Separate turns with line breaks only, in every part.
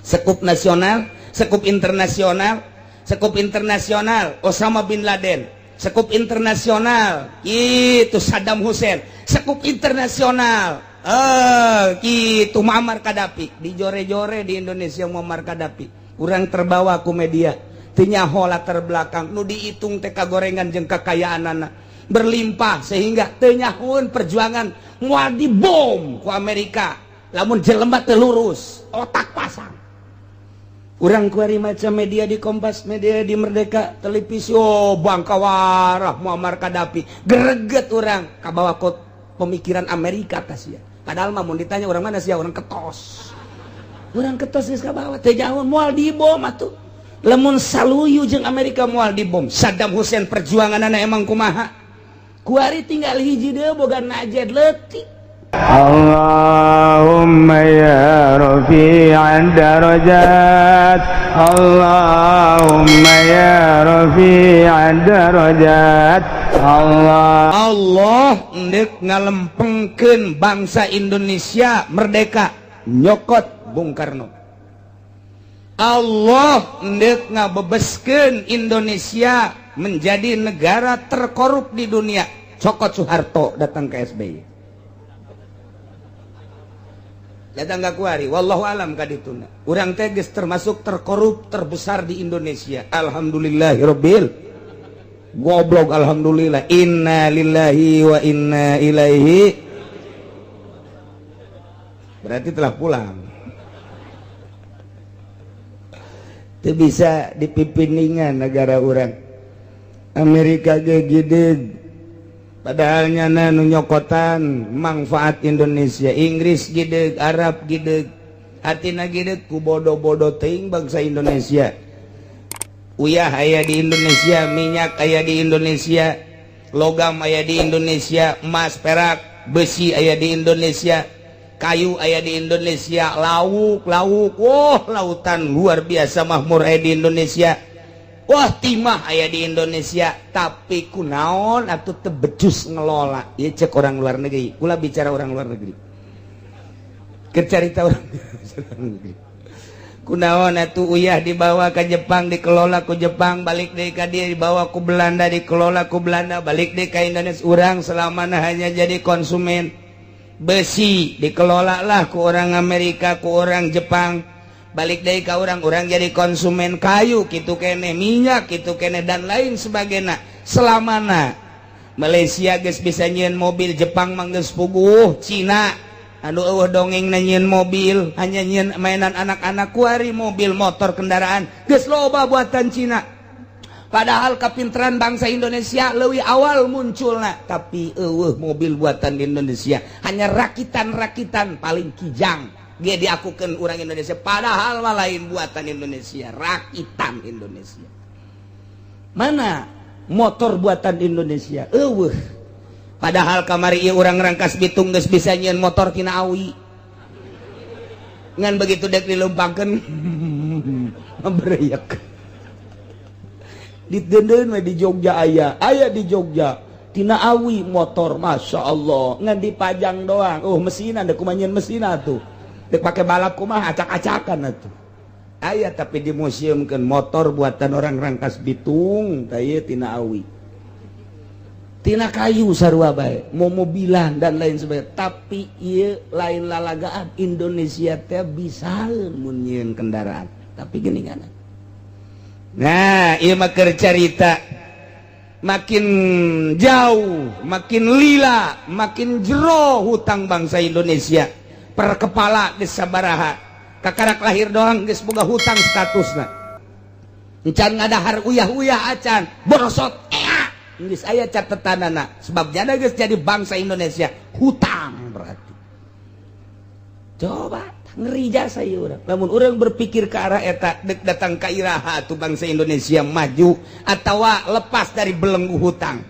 Sekup nasional, sekup internasional, sekup internasional Osama bin Laden, sekup internasional itu Saddam Hussein, sekup internasional gitu Muammar Gaddafi. Dijore-jore di Indonesia Muammar Gaddafi. Kurang terbawa ku media, teu nyaho latar belakang. Nu dihitung teh kagorengan jeung kekayaan anak berlimpah, sehingga teu nyahoeun perjuangan. Moal dibom ku Amerika lamun jelema teu lurus otak pasang. Urang kuari macam media di Kompas, media di Merdeka, televisi, oh, bangkawarah Muammar Gaddafi. Greget urang, kabawa ku pemikiran Amerika tas ya. Padahal mah mun ditanya orang mana sih, orang ketos, orang ketos geus kabawa, teu jauh. Moal dibom atuh lamun saluyu jeung Amerika, moal dibom. Saddam Hussein perjuanganana emang kumaha? Kuari tinggal hiji deui, boga najed leutik.
اللهم يا رفيع الدرجات، اللهم يا رفيع الدرجات، الله
Allah ndek ngalempengkeun bangsa Indonesia merdeka, nyokot Bung Karno. Allah ndek ngabebeskeun Indonesia menjadi negara terkorup di dunia, cokot Soeharto datang ke SBY, datang ke kuari. Wallahu alam kadituna urang teh geus termasuk terkorup terbesar di Indonesia. Alhamdulillahirabbil goblok, alhamdulillah, inna lillahi wa inna ilaihi, berarti telah pulang. Itu bisa dipimpiningan negara orang Amerika ge gede, padahal nyana nu nyokotan manfaat Indonesia. Inggris gede, Arab gede, hatina gede ku bodoh-bodoh teuing bangsa Indonesia. Uyah aya di Indonesia, minyak aya di Indonesia, logam aya di Indonesia, emas, perak, besi aya di Indonesia, kayu aya di Indonesia, lauk lauk, wah, lautan luar biasa makmur aya di Indonesia, wah, timah aya di Indonesia. Tapi kunaon atau teu becus ngelola? Ya cek orang luar negeri, kula bicara orang luar negeri, kecarita orang luar negeri. Kunaon atuh uyah dibawa ke Jepang, dikelola ku Jepang, balik deui ka dieu, dibawa ku Belanda, dikelola ku Belanda, balik deui ka Indonesia, urang selamana hanya jadi konsumen. Besi dikelola lah ku orang Amerika, ku orang Jepang, balik deui ka urang, urang jadi konsumen. Kayu kitu kene, minyak kitu kene, dan lain sebagainya. Selamana Malaysia geus bisa nyieun mobil, Jepang mah geus puguh, Cina anu eueuh dongeng na nyieun mobil, hanya nyieun mainan anak-anak. Kuari mobil, motor, kendaraan geus loba buatan Cina. Padahal kepintaran bangsa Indonesia lebih awal munculna, tapi eueuh mobil buatan di Indonesia, hanya rakitan-rakitan. Paling Kijang dia diakukan orang Indonesia, padahal mah lain buatan Indonesia, rakitan Indonesia. Mana motor buatan Indonesia? Eueuh. Padahal kamari ieu urang Rangkas Bitung geus bisa nyieun motor tina awi, ngan begitu dek dilempangkeun bereyak. Didendeun we di Jogja aya, aya di Jogja tina awi motor, masya Allah, ngan dipajang doang. Oh, mesinan dek kumaha nyieun mesin atuh? Dek pake balap kumaha? Acak-acakan atuh. Aya tapi dimuseumkeun motor buatan orang Rangkas Bitung tah ieu, tina awi, tina kayu sarua bae, mau mobilan dan lain sebagainya. Tapi ieu lain lalagaan. Indonesia teh bisa mun nyieun kendaraan, tapi gini kan. Nah, ieu mah keur carita. Makin jauh makin lila, makin jero hutang bangsa Indonesia per kepala. Geus sabaraha? Kakarak lahir doang geus boga hutang statusna, encan ngadahar uyah-uyah acan, borosot ea geus aya catetanana, sebab jana geus jadi bangsa Indonesia hutang. Berarti coba ngeri jasa ieu urang lamun urang berpikir ke arah eta. Dek datang ka iraha tuh bangsa Indonesia maju atawa lepas dari belenggu hutang?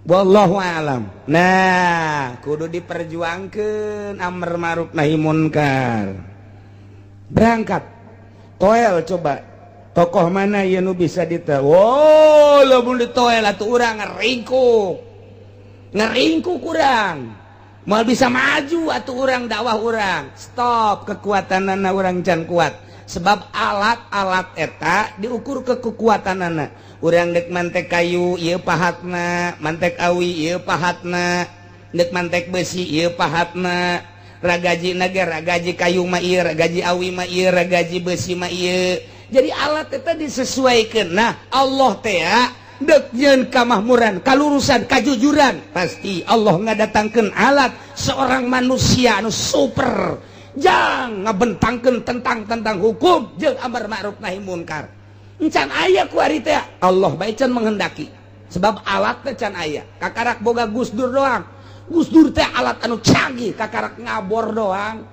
Wallahu alam. Nah, kudu diperjuangkan amar ma'ruf nahi munkar. Berangkat toel, coba tokoh mana yang nu bisa dita? Wow, lamun ditoel atuh urang ngeringkuk, ngeringkuk kurang, mau bisa maju atuh urang dakwah urang. Stop, kekuatan urang can kuat. Sebab alat-alat eta diukur ke kekuatan anak. Urang dek mantek kayu ieu pahatna, mantek awi ieu pahatna, dek mantek besi ieu pahatna, ragaji naga, ragaji kayu mah ieu, ragaji awi mah ieu, ragaji besi mah ieu. Jadi alat eta disesuaikan. Nah, Allah teh dek nyeun kamahmuran, kalurusan, kajujuran, pasti Allah ngadatangkeun alat seorang manusia anu super jang ngabentangkeun tentang tentang hukum jeung amar ma'ruf nahi munkar. Encan aya kuari teh, Allah bae can menghendaki, sebab alat teh can aya. Kakarak boga Gus Dur doang. Gus Dur teh alat anu canggih, kakarak ngabor doang,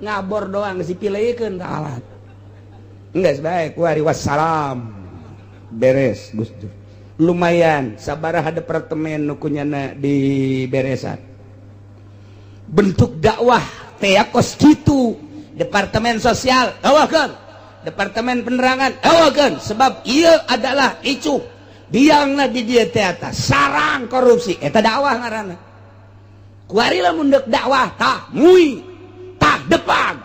ngabor doang geus dipilihkeun ka alat. Geus bae kuari, wassalam, beres. Gus Dur lumayan sabaraha departemen nu kunyana di beresan. Bentuk dakwah teh kos kitu. Departemen sosial awakeun, departemen penerangan awakeun, sebab ieu adalah icu biangna di dieu teh sarang korupsi. Eta dakwah ngaranna. Kuari lamun deuk dakwah, tah mui, tah depan,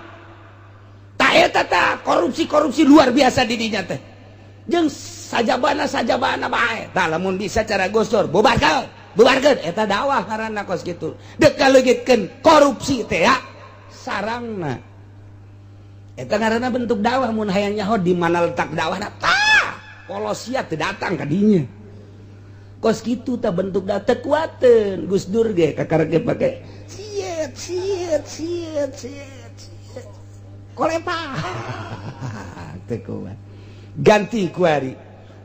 tah eta tah korupsi-korupsi luar biasa di dinya teh, jeung sajabana sajabana bae. Tah, lamun bisa cara Gus Dur, bubarkeun, bubarkeun. Eta dakwah ngaranna kos kitu, deuk ngaleungitkeun korupsi teh ya sarangna. Eta ngaranna bentuk dakwah. Mun hayang nyaho di mana letak dakwahna, tah polosia teu datang ka dinya. Kos kitu tah bentuk dakwah. Teu kuateun Gus Dur ge, kakarek ge pake siet siet siet siet siet kolepa, teu kuat. Ganti kuari.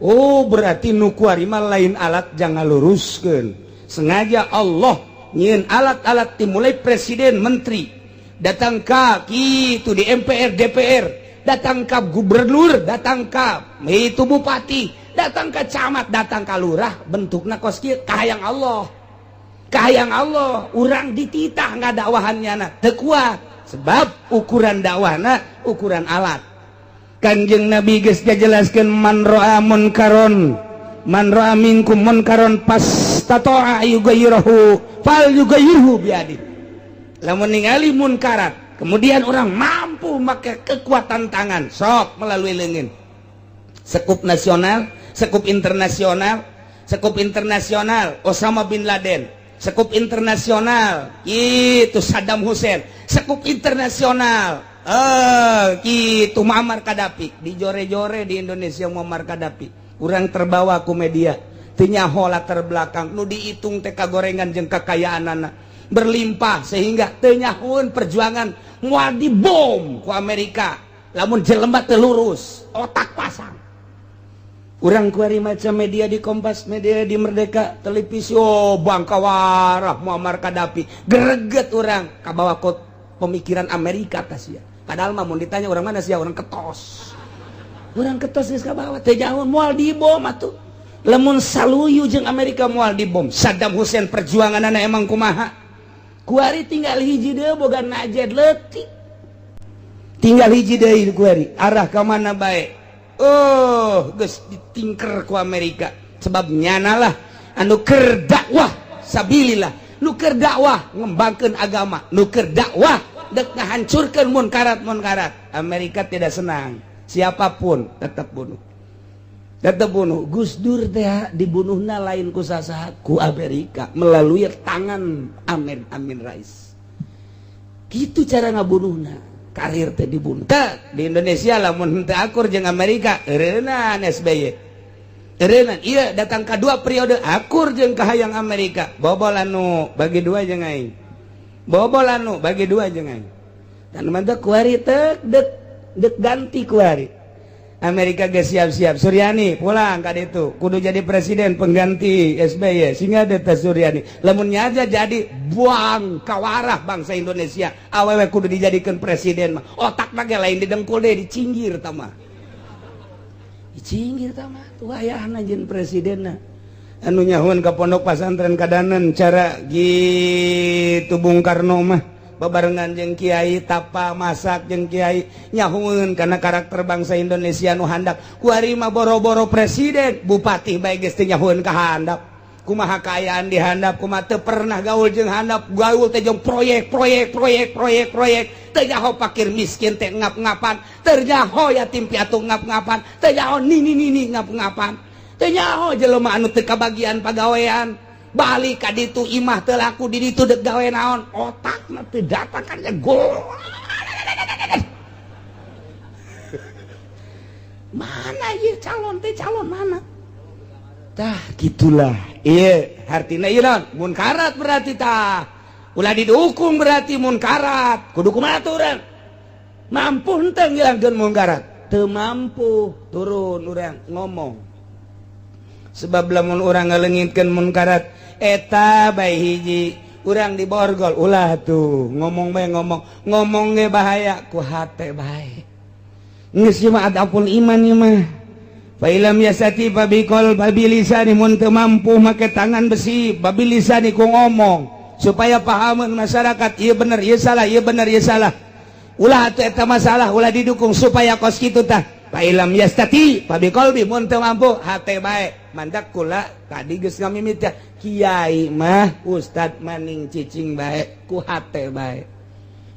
Oh, berarti nu kuari mah lain alat jangan luruskeun. Sengaja Allah nyieun alat-alat, dimulai presiden, menteri, datang ka kitu di MPR, DPR, datang ka gubernur, datang ka itu bupati, datang ke camat, datang ka lurah, bentukna kos kieu. Kahayang Allah, kahayang Allah. Urang dititah ngadakwahannya na teu kuat, sebab ukuran dakwahna ukuran alat. Kanjeng Nabi geus ngajelaskeun, man ra'a munkaron, man ra'a minkum munkaron fastata'a yughayyirahu fal yughayyirhu biyadi. Lamun ningali munkarat, kemudian orang mampu make kekuatan tangan, sok melalui leungeun. Sekup nasional, sekup internasional, sekup internasional Osama bin Laden, sekup internasional itu Saddam Hussein, sekup internasional gitu Muammar Gaddafi. Dijore-jore di Indonesia Muammar Gaddafi. Urang terbawa ku media, teu nyaho latar belakang. Nu dihitung teh gorengan jeung kekayaan anak berlimpah, sehingga teu nyahoeun perjuangan. Moal dibom ku Amerika lamun jelema teu lurus otak pasang. Urang kuari maca media di Kompas, media di Merdeka, televisi, oh, bangkawarah Muammar Gaddafi, greget urang kabawa ku pemikiran Amerika tas ya. Padahal mah mun ditanya orang mana sih, orang ketos, orang ketos geus kabawa, teu jauh. Moal dibom atuh lamun saluyu jeung Amerika, moal dibom. Saddam Hussein perjuanganana emang kumaha? Kuari tinggal hiji deui, boga najed leutik, tinggal hiji deui kuari, arah ka mana bae. Oh, geus ditingker ku Amerika, sebab nyana lah anu keur dakwah sabilillah, nu keur dakwah ngembangkeun agama, nu keur dakwah dek ngahancurkeun munkarat munkarat. Amerika tidak senang. Siapapun tetap bunuh, tetap bunuh. Gus Dur teh dibunuhna lain ku sasaha, ku Amerika melalui tangan Amin Amin Rais. Gitu cara ngabunuhna. Karir teh dibunuh. Teh, di Indonesia lamun henteu akur jeung Amerika, eureunnan SBY. Eureunnan. Iya, datang ke dua periode akur jeung kahayang Amerika. Bobol anu bagi dua jeung aing. Bobol anu bagi dua jeung aing. Dan mantap kuari tek dek dek ganti kuari. Amerika geus siap-siap, Suryani pulang ka ditu kudu jadi presiden pengganti SBY, sehingga ada teh Suryani. Lamun aja jadi buang kawarah bangsa Indonesia, awewe kudu dijadikan presiden mah otak mah lain didengkul deh, dicinggir tama, dicinggir tama tuh. Ayahna jeung presidenna anu nyahuan ke pondok pesantren kadanan cara gitu. Bung Karno mah babarengan jeung kiai, tapa masak jeung kiai, nyahueun karena karakter bangsa Indonesia nu handap. Kuari mah boro-boro presiden, bupati bae geus teu nyahueun ka handap. Kumaha kaayaan di handap, kumaha teu pernah gaul jeung handap, gaul teh jeung proyek proyek proyek proyek proyek. Teu nyaho pakir miskin teh ngap-ngapan, teu nyaho yatim piatu ngap-ngapan, teu nyaho nini nini ngap-ngapan, teu nyaho jelema anu teu kabagian pagawean. Balik ka ditu, imah teu laku di ditu, dek gawe naon? Otakna teu datang kan gol. Mana ieu calon teh, calon mana? Tah gitulah. Iya, artinya ieu naon? Munkarat berarti tah. Ulah didukung berarti munkarat. Kudu kumaha urang? Mampu henteu ngilangkeun munkarat? Teu mampu, turun urang ngomong. Sebab lamun urang ngaleungitkeun munkarat eta bae hiji urang diborgol, ulah tuh ngomong bae, ngomong ngomong ge bahaya, ku hate bae. Geus ieu mah adaful iman ieu mah. Fa ilam yastati fabiqol babilisani, mun teu mampu make tangan besi, babilisani ku ngomong supaya pahameun masyarakat, ieu bener ieu salah, ieu bener ieu salah. Ulah atuh eta masalah, ulah didukung supaya kos kitu tah. Fa ilam yastati fabiqolbi, mun teu mampu hate bae. Mandak kula tadi geus ngamimit ya, kiai mah ustad maning cicing bae ku hate bae.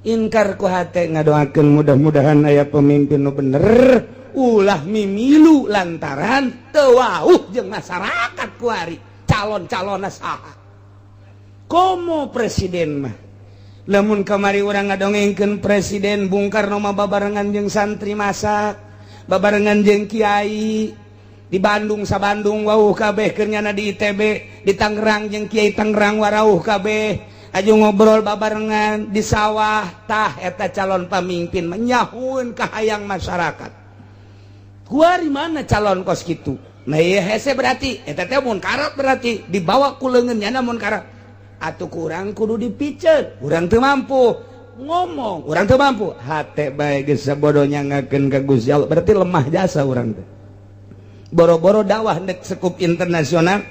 Inkar ku hate, ngadoakeun mudah-mudahan aya pemimpin nu bener, ulah mimilu lantaran teu wauh jeung masyarakat kuari calon-calonna saha. Komo presiden mah, lamun kamari urang ngadongengkeun presiden Bung Karno mah babarengan jeung santri masak, babarengan jeung kiai di Bandung, sa Bandung wauh kabeh keur nyana di ITB, di Tangerang jeung kiai Tangerang warauh kabeh, aju ngobrol babarengan di sawah. Tah eta calon pamimpin menyahueun kahayang masyarakat. Kuari mana calon kos kitu? Nah ieu hese berarti eta teh munkarat, berarti dibawa ku leungeun nyana munkarat. Atuh kurang kudu dipiceun, urang teu mampu ngomong, urang teu mampu hate bae, geus sabodo nyangakeun ka Gusti Allah, berarti lemah jasa urang teh. Boro-boro dakwah nek sekup internasional,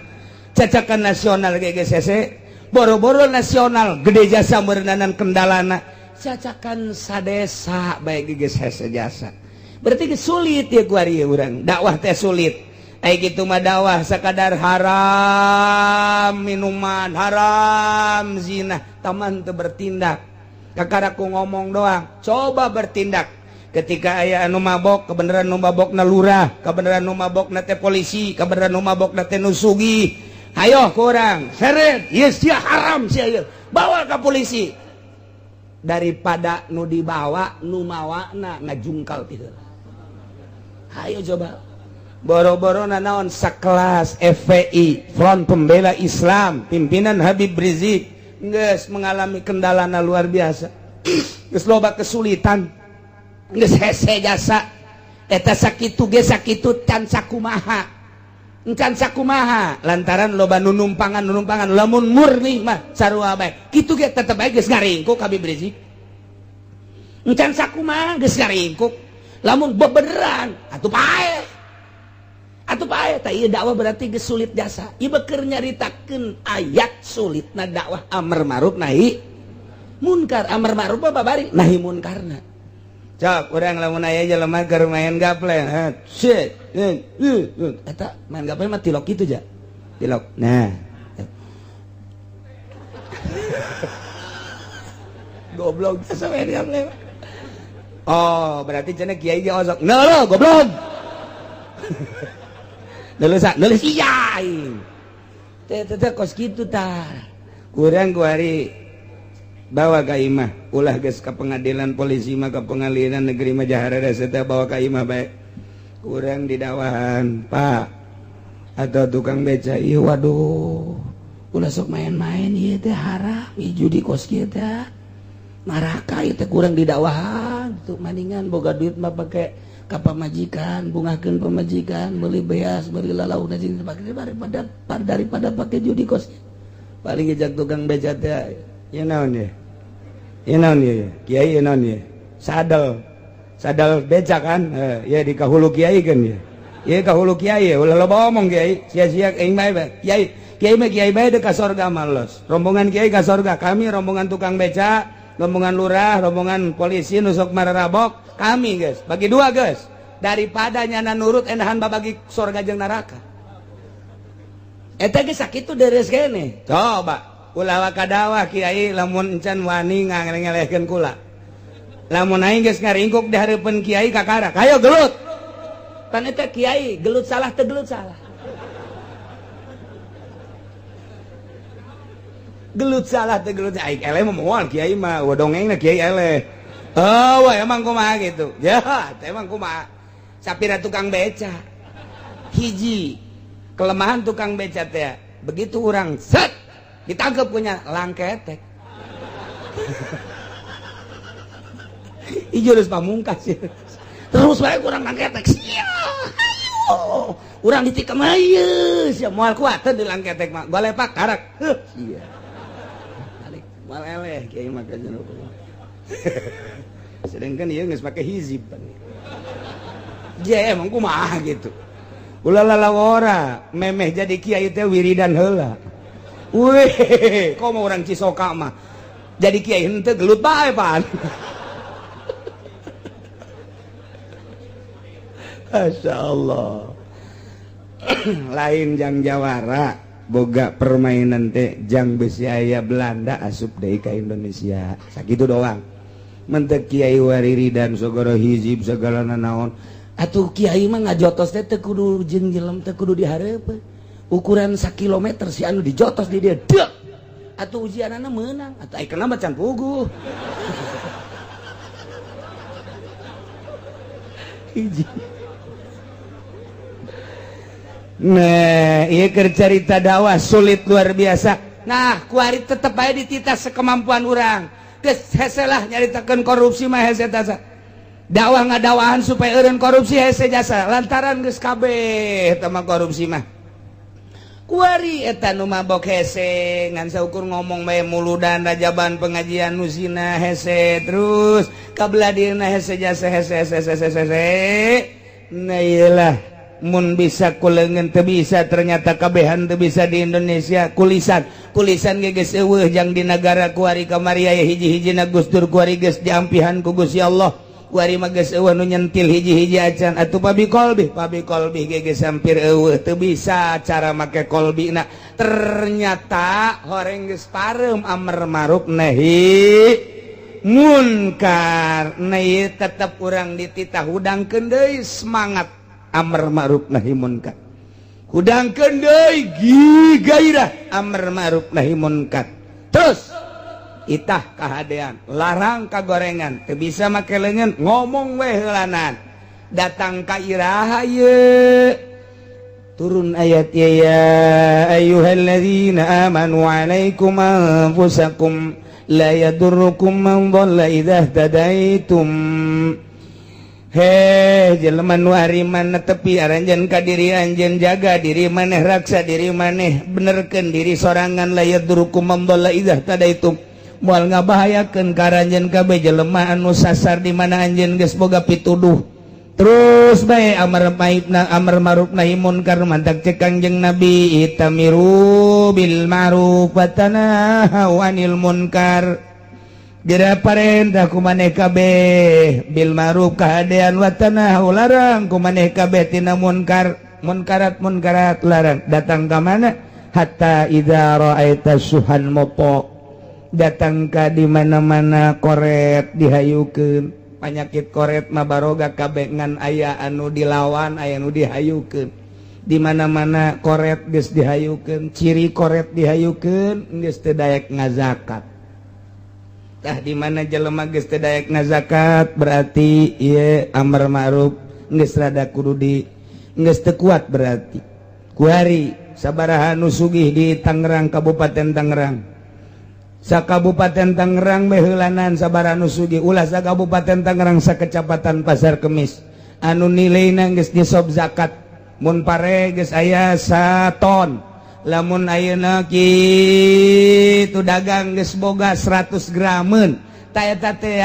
cacakan nasional ge geus hese, boro-boro nasional gede jasa meureunanan kendalana, cacakan sadesa bae ge geus hese jasa. Berarti geus sulit ya kuari urang dakwah teh, sulit. Ai kitu mah dakwah sakadar haram minuman, haram zina, taman teu bertindak, kakara ku ngomong doang. Coba bertindak ketika aya anu mabok, kebenaran nu mabok na lurah, kebenaran nu mabok na teh polisi, kebenaran nu mabok na teh nu sugih, ayo kurang seret ieu sia, haram sia ieu, bawa ke polisi. Daripada nu dibawa nu mawana ngajungkal ti heula. Ayo coba, boro-boro nanaon sakelas FPI, Front Pembela Islam pimpinan Habib Rizik geus mengalami kendalana luar biasa, geus loba kesulitan, geus hese jasa eta sakitu ge sakitu, can sakumaha, can sakumaha, lantaran loba nunumpangan nunumpangan. Lamun murni mah sarua bae kitu ge, tetep bae geus ngaringkuk Habib Rizik, can sakumaha geus ngaringkuk. Lamun bebeneran atuh pae, atuh pae. Tah ieu dakwah berarti geus sulit jasa. Ieu keur nyaritakeun ayat sulitna dakwah amar ma'ruf nahi munkar. Amar ma'ruf apa babari nahi munkarna. Cok, urang lamun aya jelema keur main gaple, shit, eta main gaple mah tilok kitu ja. Tilok. Nah. Goblok jasa main gaple. Oh, berarti cenah kiai ge osok. Nah lo, goblok. Nulis nulis iya. Teh teh kos kitu tah. Kurang kuari bawa ka imah, ulah geus ka pengadilan polisi mah, ka pengadilan negeri mah jahara teh, bawa ka imah bae. Kurang didakwahan, Pak atau tukang beca ieu, waduh, ulah sok main-main, ieu teh haram, ieu judi kos kieu teh neraka ieu teh. Kurang didakwahan tuh, maningan boga duit mah pake ka pamajikan, bungahkeun pamajikan, meuli beas, meuli lalauk jeung daripada daripada pake judi kos. Paling ngejak tukang beca teh, ieu naon ye? Ieu naon ye? Kiai, ieu naon ye? Sadel. Sadel beca kan? Ya di kahulu kiai kan ya. Ieu kahulu kiai, ulah loba omong kiai, sia-sia aing bae. Kiai, kiai mah kiai bae ka sorga mah los. Rombongan kiai ka sorga, kami rombongan tukang beca, rombongan lurah, rombongan polisi nusuk mararabok, kami guys, bagi dua guys. Daripada nyana nurut enahan babagi sorga jeung neraka. Eta ge sakitu deres keneh. Coba ulah wakadawa kiai lamun encan wani ngelehkeun kula. Lamun aing geus ngaringkuk di hareupeun kiai kakara, hayo gelut. Pan eta kiai gelut salah teu gelut salah. Gelut salah teu gelut aing eleh mah moal kiai mah dongengna kiai eleh. Oh, emang kumaha gitu. Ya, emang kumaha. Sapira tukang beca. Hiji kelemahan tukang beca teh, begitu orang set ditangkep punya langketek. Ieu geus pamungkas. Terus bae kurang langketek. Sia. Ayo. Urang ditikam ieu sia moal kuat di langketek mah. Golepak karak. Heuh sia. Balik moal eleh kiai mah ka jero. Sedangkan ieu geus make hizib. Je emang kumaha gitu. Ulah lalawora memeh jadi kiai teh wiridan heula. Weh, komo urang Cisoka mah. Jadi kiai henteu gelut bae pan. Masya Allah. Lain jang jawara boga permainan teh jang besi aya Belanda asup deui ka Indonesia. Sakitu doang. Mentek kiai wariridan sagala hizib sagala nanaon. Atuh kiai mah ngajotos teh teu kudu jeung jelem teu kudu dihareupeun. Ukuran sakilometer si anu dijotos di dia. Deuk. Atuh ujianana meunang. Atuh ai kenapa can puguh. Hiji. Nah, ieu keur carita dakwah sulit luar biasa. Nah, kuari tetep bae dititah sekemampuan urang. Geus hese lah nyaritakeun korupsi mah hese tasa. Dakwah ngadakwahan supaya eureun korupsi hese jasa lantaran geus kabeh eta mah korupsi mah. Kuari eta nu mabok hese ngan saukur ngomong bae muludan rajaban pengajian nu zina hese terus kabelah dieuna hese jasa hese hese hese hese. Nah iyalah mun bisa kulengan teu bisa ternyata kabehan teu bisa di Indonesia kulisan kulisan ge geus eueuh jang di nagara kuari kamari aya hiji-hijina Gus Dur kuari geus diampihan ku Gusti Allah kuari mah geus eueuh nu nyentil hiji-hiji acan atuh pabi kolbi ge geus hampir eueuh teu bisa cara make kolbina ternyata horeng geus pareum amar ma'ruf nahi munkar nah ieu tetep urang dititah hudangkeun deui semangat amar ma'ruf nahi munkar hudangkeun deui gairah amar ma'ruf nahi munkar terus itah kahadean larang kagorengan teu bisa make leungeun ngomong we heulanan datang ka iraha ye turun ayat ya ayyuhalladzina amanu alaikum anfusakum la yadurrukum man dhalla idza ihtadaitum. Heh jelema nu ariman tepi aranjeun ka diri anjeun jaga diri maneh raksa diri maneh benerkeun diri sorangan la yadurrukum man dhalla idza ihtadaitum moal ngabahayakeun ka aranjeun kabeh jelema anu sasar di mana anjeun geus boga pituduh terus bae amar maibna amar ma'ruf nahi munkar mantak cek Kangjeng Nabi itamiru bil ma'ruf wa tanahau anil munkar dira parentah ku maneh kabeh bil ma'ruf kahadean wa tanahau larang ku maneh kabeh tina munkar munkarat munkarat larang datang ka mana hatta idza ra'aita suhan mopo datang ka di mana-mana koret dihayukeun penyakit koret mah baroga kabeh ngan aya anu dilawan aya anu dihayukeun di mana-mana koret geus dihayukeun ciri koret dihayukeun geus teu daek ngazakat tah di mana jelema geus teu daek ngazakat berarti ieu amar ma'ruf geus rada kudu di geus teu kuat berarti kuari sabaraha nu sugih di Tangerang Kabupaten Tangerang Sakabupaten Tangerang beheulanan sabaraha nu sugih ulah sakabupaten Tangerang sakecamatan Pasar Kemis anu nilaina geus nisob zakat mun pare geus aya saton lamun ayeuna kitu dagang geus boga 100 grameun ta eta teh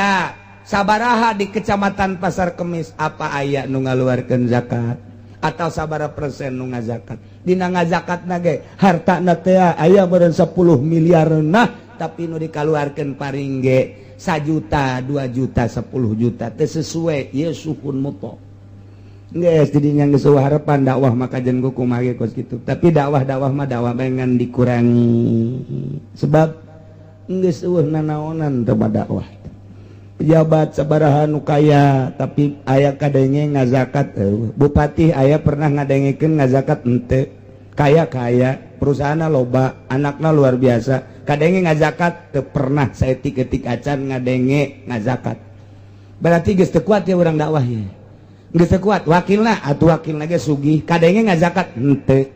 sabaraha di kecamatan Pasar Kemis apa aya nu ngaluarkeun zakat atau sabaraha persen nu ngazakat dina ngazakatna ge hartana teh aya meureun 10 miliar nah tapi nu dikaluarkeun paring ge 1 juta 2 juta 10 juta teu sesuai ieu suhun muto. Geus jadinya geus eueuh harapan dakwah maka jen kumaha ge kos kitu. Tapi dakwah-dakwah mah dakwah bae ngan dikurangi. Sebab geus eueuh nanaonan teh dakwah. Pejabat sabaraha nu kaya tapi aya kadenge ngazakat eueuh. Bupati aya pernah ngadengekeun ngazakat henteu. Kaya-kaya, perusahaanna loba, anakna luar biasa. Kadenge ngazakat teu pernah saetik-etik acan ngadenge ngazakat. Berarti geus teu kuat ya urang dakwah ye. Geus teu kuat, wakilna atuh wakilna ge sugih, kadenge ngazakat henteu.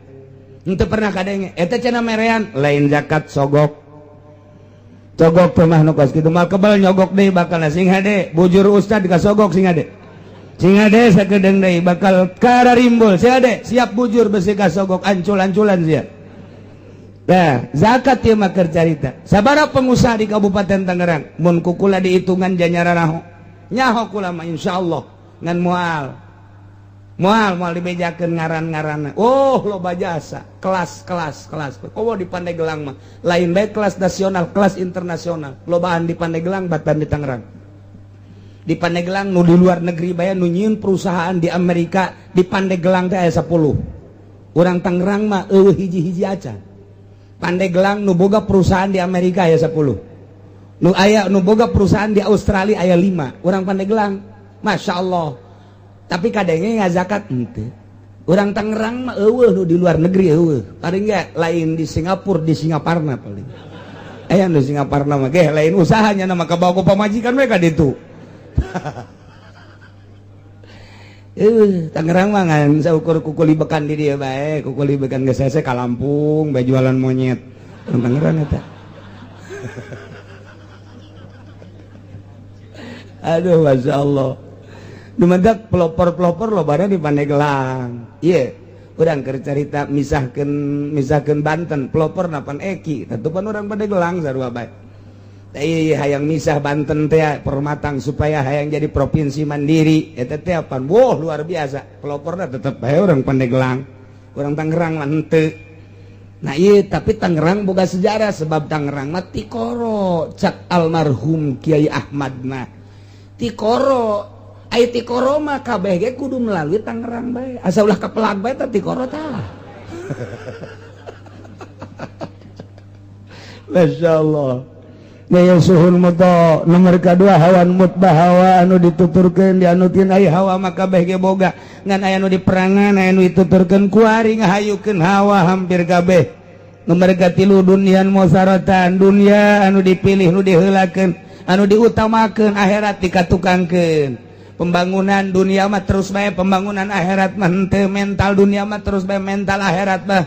Henteu pernah kadenge. Eta cenah merean lain zakat sogok. Cogok teh mah nu kos kitu mah kebal nyogok deui bakal sing hade. Bujur ustad ka sogok sing hade. Sing hade sakedeung deui bakal kararimbul sing hade. Siap bujur besi ka sogok ancul-anculan sia. Nah, zakat ieu mah keur carita. Sabaraha pengusaha di Kabupaten Tangerang mun kukula dihitungan janyara raho. Nyaho kula mah insyaallah ngan moal. Moal moal dibejakeun ngaran-ngaranna. Oh, loba jasa, kelas-kelas kelas. Komo di Pandeglang mah lain bae kelas nasional, kelas internasional. Lobaan di Pandeglang batan di Tangerang. Di Pandeglang nu di luar negeri bae nu nyieun perusahaan di Amerika di Pandeglang teh aya 10. Urang Tangerang mah eueuh hiji-hiji acan. Pandeglang nu boga perusahaan di Amerika aya 10. Nu aya nu boga perusahaan di Australia aya 5. Urang Pandeglang, Masya Allah. Tapi kadenge ngazakat henteu. Urang Tangerang mah eueuh nu di luar negeri eueuh. Paling enggak lain di Singapura, di Singaparna paling. Aya nu Singaparna mah ge lain usahanya nama kabawa ku pamajikan we ka ditu. Tangerang mah ngan saukur kukuli bekan di dieu bae, kukuli bekan geus hese ka Lampung bae jualan monyet. Urang Tangerang eta. Aduh, Masya Allah. Dumadak pelopor-pelopor lobana di Pandeglang. Ieu, urang keur carita misahkeun Banten, pelopor napan Eki, tentu pan urang Pandeglang sarua bae. Teh hayang misah Banten teh permatang supaya hayang jadi provinsi mandiri, eta teh pan wah luar biasa. Peloporna tetep bae urang Pandeglang. Urang Tangerang mah henteu. Nah ieu tapi Tangerang boga sejarah sebab Tangerang mah tikoro cak almarhum Kiai Ahmad mah. Tikoro ai tikoro mah kabeh ge kudu melalui Tangerang bae. Asa ulah kapelag bae tah tikoro tah. Masyaallah. Naya suhun muto nomor kedua hawan mutbah hawa anu dituturkeun dianutin ai hawa mah kabeh ge boga ngan aya nu diperangan aya nu dituturkeun kuari ngahayukeun hawa hampir kabeh. Nomor katilu dunian musaratan dunia anu dipilih nu diheulakeun anu diutamakeun akhirat dikatukangkeun. Pembangunan dunia mah terus bae pembangunan akhirat mah henteu, mental dunia mah terus bae mental akhirat mah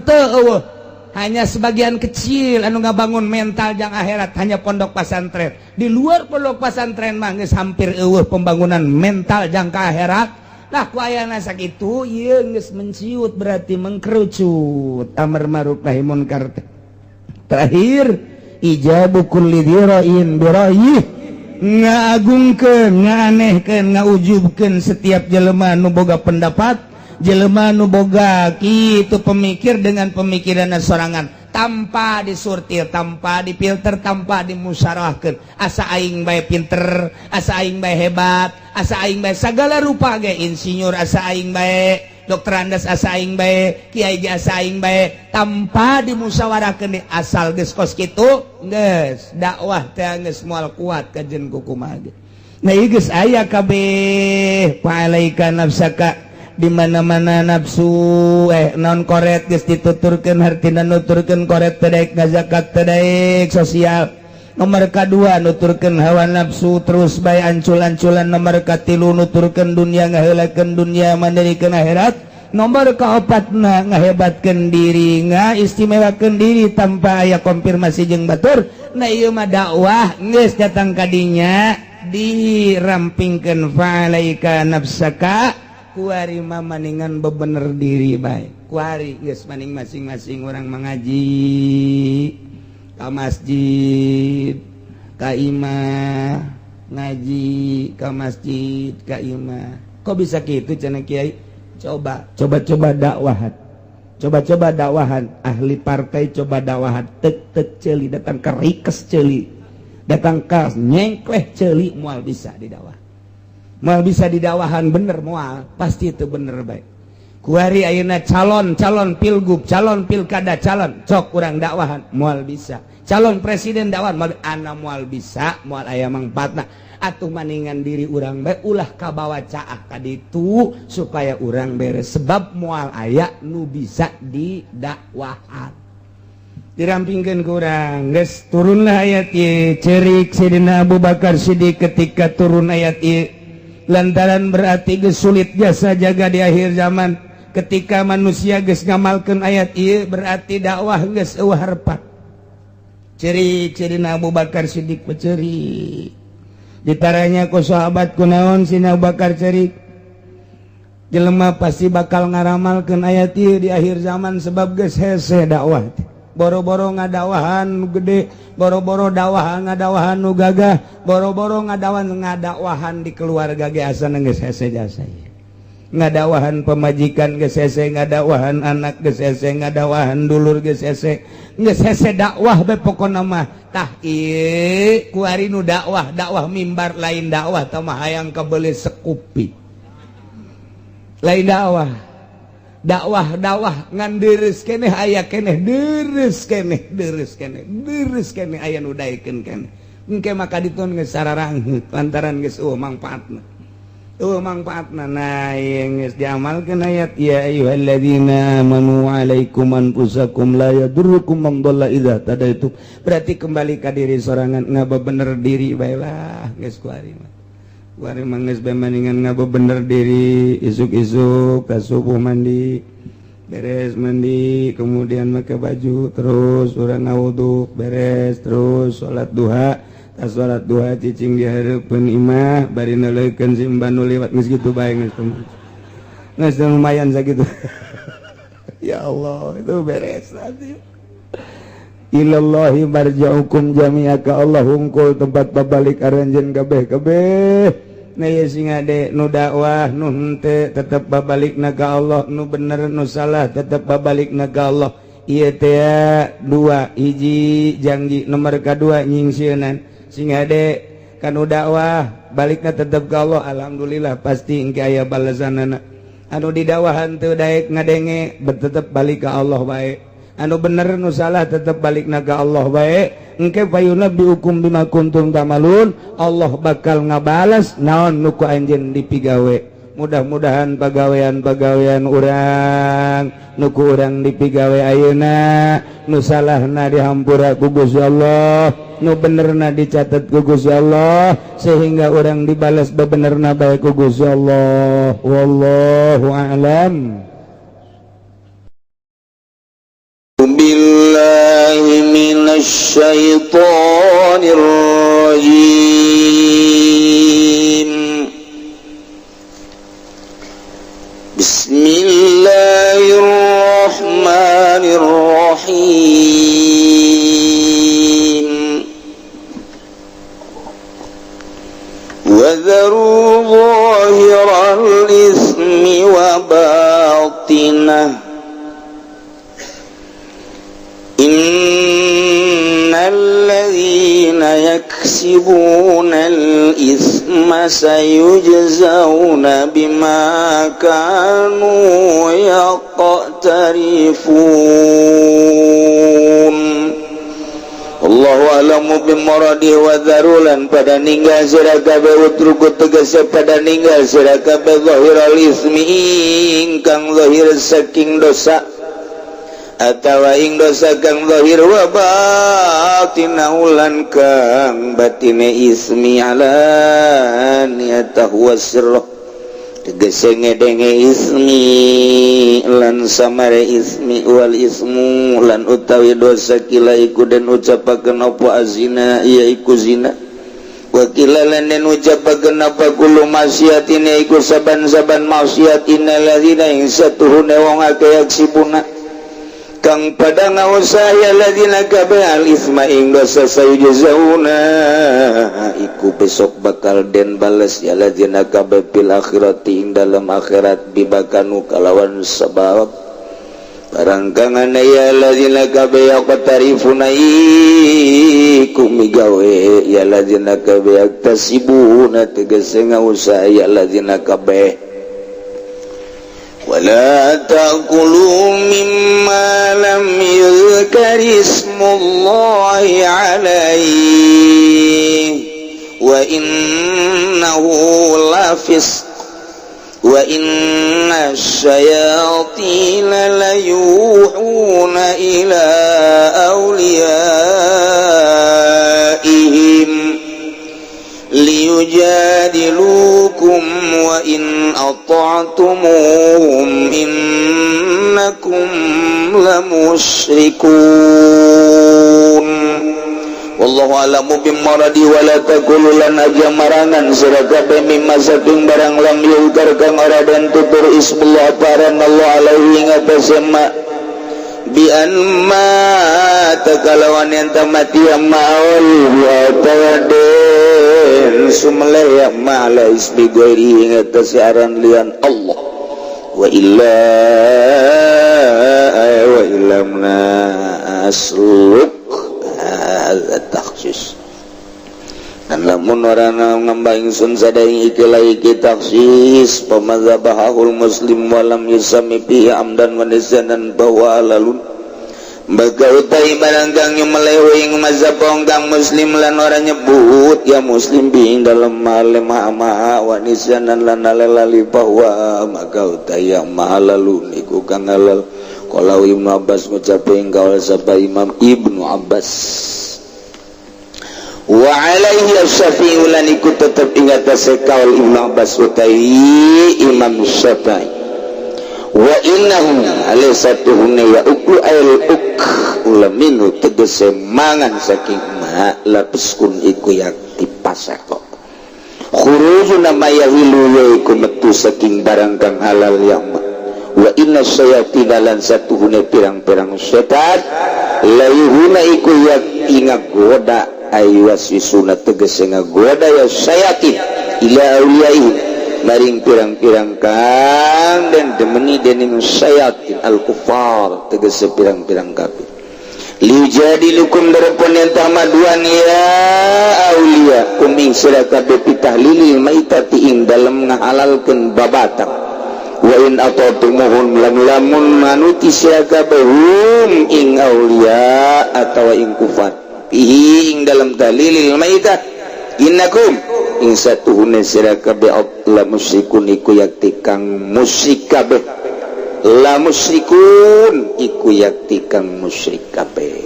teu eueuh. Hanya sebagian kecil anu ngabangun mental jang akhirat hanya pondok pesantren. Di luar pondok pesantren mah geus hampir eueuh pembangunan mental jang ka akhirat. Nah ku ayana sakitu ieu geus menciut berarti mengkerucut amar ma'ruf nahi munkar teh. Terakhir ijabu kulli dzira'in bira'yih, ngagungkeun, nganehkeun, ngaujubkeun setiap jelema nu boga pendapat, jelema nu boga kitu pemikir dengan pemikiran sorangan tanpa disortir, tanpa difilter, tanpa dimusyawarahkeun. Asa aing bae pinter, asa aing bae hebat, asa aing bae sagala rupa ge insinyur, asa aing bae dokter andas, asa aing bae kiai ge asa aing bae, tanpa dimusyawarahkeun asal geus kos kitu geus dakwah teh geus moal kuat kajen kukumaha ge. Nah ieu geus aya kabeh fa'alaika nafsaka di mana-mana nafsu non koret geus dituturkeun hartina nuturkeun koret teh daek ngazakat teh daek sosial. Nomor kadua nuturkeun hawa nafsu terus bae ancul-anculan. Nomor katilu nuturkeun dunia ngaheulakeun dunia mandirikeun akhirat. Nomor kaopatna ngahebatkeun diri ngaistimewakeun diri tanpa aya konfirmasi jeung batur. Nah ieu mah dakwah geus datang ka dinya dirampingkeun fa'alaika nafsaka kuari mah maningan bebener diri bae. Kuari geus maning masing-masing orang mengaji ka masjid ka imah, ngaji ka masjid ka imah. Kok bisa kitu cenah kiai? Coba coba-coba dakwahan. Coba-coba dakwahan ahli partai, coba dakwahan tek-tek ceuli datang ka rikes ceuli, datang ka nyengkleh ceuli moal bisa didakwah. Moal bisa didakwahan bener, moal, pasti itu bener baik. Kuari ayeuna calon, calon pilgub, calon pilkada, calon cok urang dakwahan moal bisa. Calon presiden dakwahan moal, ana moal bisa, moal aya mangfaatna. Atuh maningan diri urang bae ulah kabawa caah ka ditu supaya urang beres, sebab moal aya nu bisa didakwahan. Dirampingkeun ku urang, geus turunlah ayat ieu. Cerik Sidina Abu Bakar Siddiq ketika turun ayat ieu, lantaran berarti geus sulit jasa jaga di akhir zaman. Ketika manusia geus ngamalkeun ayat ieu, berarti dakwah geus euweuh harepan. Cerik Sidina Abu Bakar Siddiq, cerik. Ditaranya ku sahabat, "Kunaon Sidina Abu Bakar cerik?" "Jelema pasti bakal ngaramalkeun ayat ieu di akhir zaman, sebab geus hese dakwah teh. Boro-boro ngadakwahan nu gede, boro-boro dakwahan ngadakwahan nu gagah, boro-boro ngadawan ngadakwahan di keluarga ge asana geus hese jasa ieu. Ngadakwahan pemajikan geus hese, ngadakwahan anak geus hese, ngadakwahan dulur geus hese, geus hese dakwah be pokona mah." Tah, ieu kuari nu dakwah, dakwah mimbar lain dakwah tah mah, hayang kabeuli sekupi lain dakwah. Dakwah dakwah ngan deres keneh, aya keneh deres keneh, deres keneh, deres keneh, aya nu daekeun keneh. Engke maka ditun geus sararangheut lantaran geus euweuh mangfaatna, euweuh mangfaatna. Nah, ieu geus diamalkeun ayat ya ayyuhalladzina amanu alaikum anfusakum la yadurrukum man dhalla idza tadaitum. Berarti kembali ka diri sorangan, ngabebener diri bae lah. Geus kuari mah, kuari mah geus bae maningan ngabebener diri. Isuk-isuk ka subuh mandi, beres mandi kemudian make baju, terus urang ngawudu, beres terus salat duha. Tas salat duha cicing di hareupeun imah bari neuleukeun simban nu liwat. Geus kitu bae, geus geus lumayan sakitu. Ya Allah, itu beres nanti. Ilallahi marja'ukum jami'a, ka Allah hungkul tempat babalik aranjeun kabeh kabeh. Nah, ieu sing ade nu dakwah nu henteu tetep babalikna ka Allah, nu bener nu salah tetep babalikna ka Allah. Ieu teh dua hiji janji, nomor kadua nyingsieunan. Sing ade kanu dakwah balikna tetep ka Allah, alhamdulillah pasti engke aya balasanana. Anu didakwahan teu daek ngadenge, tetep balik ka Allah bae. Anu bener nu salah tetep balikna ka Allah bae. Engke fayunabbiukum bima kuntum ta'malun, Allah bakal ngabales naon nu ku anjeun dipigawe. Mudah-mudahan pagawean-pagawean urang nu ku urang dipigawe ayeuna, nu salahna dihampura ku Gusti Allah, nu benerna dicatat ku Gusti Allah, sehingga urang dibalas bebenerna bae ku Gusti Allah. Wallahu a'lam.
بالله من الشيطان الرجيم. بسم الله الرحمن الرحيم. وذروا ظاهر الإثم وباطنه إن الذين يكسبون الإثم سيجزون بما كانوا يقترفون. Allahu a'lamu bimuradi. Wa dzaru lan pada ninggal sira kabeh, utruku tegese pada ninggal sira kabeh, zahiral ismi ingkang zahir saking dosa atawa ing dosa kang zahir, wa batinahu lan kang batine ismi, alaniyatahu wa sirrah tegese ngedenge ismi lan samare ismi. Wal ismu lan utawi dosa kila iku den ucapakeun apa azina, iya iku zina. Wa kila lan den ucapakeun apa kullu maksiatin, iku saban-saban maksiat. Innal ladzina ing satuhune wong akeh, yaksibuna kang pada ngausaha ya ladzina kabeh, al isma ing dosa, sayujzauna iku besok bakal den bales ya ladzina kabeh, fil akhirati ing dalam akhirat, bima kanu kalawan sebab. Barangkangan ya alladzina kabeh yaqtarifuna iku migawe ya alladzina kabeh yaktasibuna tegese ngausaha ya alladzina kabeh. Wala ta'kulu mimma lam yuzkar ismullahi alaihi wa innahu lafisq wa inna syayatina layuhuna ila awliyaihim liyujadilukum wa in ata'tumuhum innakum lamusyrikun. Wallahu a'lamu bimaradi wala taqulu lan aja marangan sira kabeh mimma saking barang lam yuzkar kang ora den tutur ismullah paran Allah alaihi ngatasé ma bi an ma takalawan yen mati maul wa tawadin sumle ya ma ala ismi ghairi ngatasé aran lian Allah wa illa wa illamna asluk takhsis. Dan lamun ora ngamba ingsun sadaing iki iki takhsis pamadzhabahul muslim walam yusami fihi amdan wa nisyanan bahwa alalun baga utai barang kang nyumelewe ing mazhab kang muslim lan ora nyebut ya muslim bi ing dalem male ma wa nisyanan lan lali bahwa maka utai yang mahalalun iku kang halal. Kalau Ibnu Abbas ngucape ing kaul sapa Imam Ibnu Abbas wa alaihi asy-Syafi'i lan iku tetep ing atase kaul Ibnu Abbas utai Imam Syafi'i wa innahu alaysatuhunna ya uklu al uk ulaminu tegese mangan saking ma lapiskun iku yakti pasako khurujuna ma yahilu ya iku metu saking barang kang halal yang ma wa inna syayatina lan satuhune pirang-pirang setan layuhuna iku yakti ngagoda aywaswisuna tegese ngagoda ya syayatin ila awliyaihim maring pirang-pirang kang dan demeni dening syayatin al-kufar tegese pirang-pirang kafir liujadilukum darepon yen tamaduan ya auliya kuming sira kabeh pitahlilil maitati ing dalem ngahalalkeun babatang wa in ata'tumuhum lam lamun manuti sira kabeh hum ing auliya atawa ing kufar fihi ing dalam tahlilil maitah innakum ing satuhune sira kabeh la musyrikun iku yakti kang musyrik kabeh la musyrikun iku yakti kang musyrik kabeh.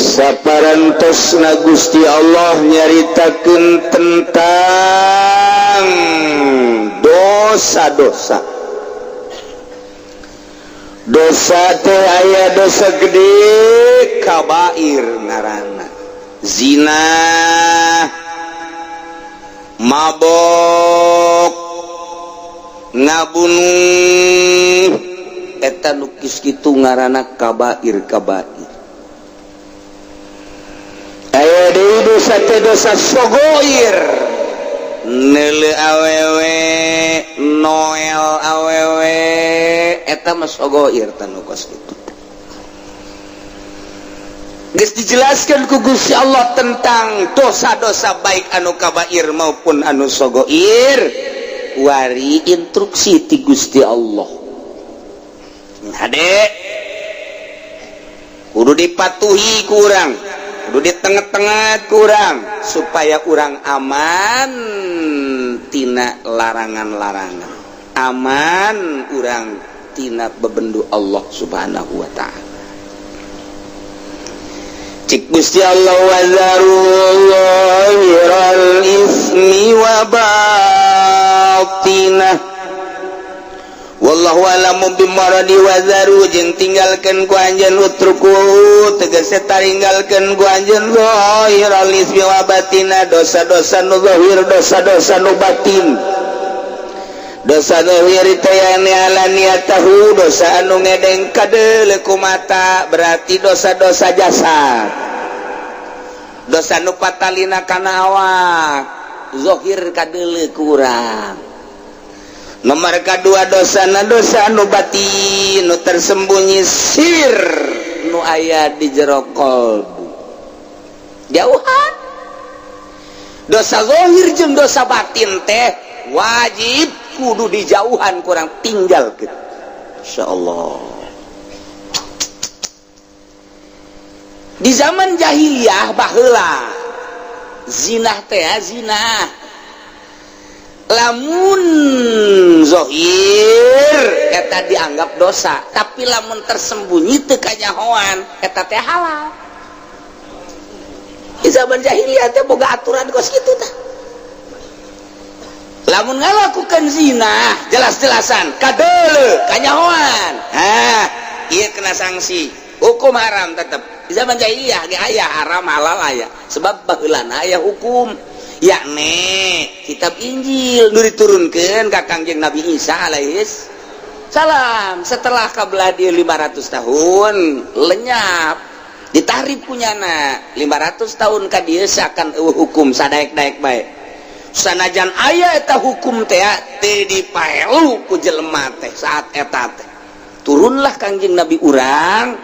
Saparantosna Gusti Allah nyaritakeun tentang dosa-dosa. Dosa teh aya dosa gede kabair ngaranna zina, mabok, ngabunuh, eta nu kis kitu ngaranna kabair kabair. Aya deui dosa teh dosa sogoir, neuleu awewe, noel awewe, eta mah sogoir tanu kos kitu. Geus dijelaskan ku Gusti Allah tentang dosa-dosa baik anu kabair maupun anu sogoir, wari instruksi ti Gusti Allah. Hade kudu dipatuhi kurang, kudu ditengah-tengah kurang supaya urang aman tina larangan-larangan, aman urang tina bebendu Allah Subhanahu wa ta'ala. Cik Gusti Allah wazaru zahiral ismi wa batinah wallahu alamu bimaradi wazaru jeung tinggalkeun ku anjeun utruku tegese taringgalkeun ku anjeun zahiral ismi wa batinah dosa-dosa nu zahir dosa-dosa nu batin. Dosa zahir teh alaniyatahu dosa anu ngedeng kadeuleu ku mata berarti dosa-dosa jasad. Dosa nu patalina kana awak Zohir kadeuleu ku urang. Nomor kedua, dosa na dosa nu batin, nu tersembunyi, sir nu aya di jero kolbu. Jauhan dosa zohir jeung dosa batin teh wajib kudu dijauhan, kurang tinggal gitu. Insyaallah di zaman jahiliyah baheula zinah teh zinah lamun zohir eta dianggap dosa, tapi lamun tersembunyi teu kanyahoan eta teh halal. Di zaman jahiliyah teh boga aturan kos kitu tah. Lamun ngalakukan zina jelas-jelasan kadeuleu kanyahoan, ha ieu kena sanksi hukum haram tetep. Di zaman jahiliyah ge aya haram halal aya, sebab baheulana aya hukum, yakni kitab Injil nu diturunkeun ka Kangjeng Nabi Isa alaihis salam. Setelah kabelah dia 500 tahun lenyap, ditahrif kunyana 500 tahun ka dieu seakan eueuh hukum, sadaek-daek bae. Sanajan aya eta hukum teh teu dipaelu ku jelema teh. Saat eta teh turunlah Kangjeng Nabi urang,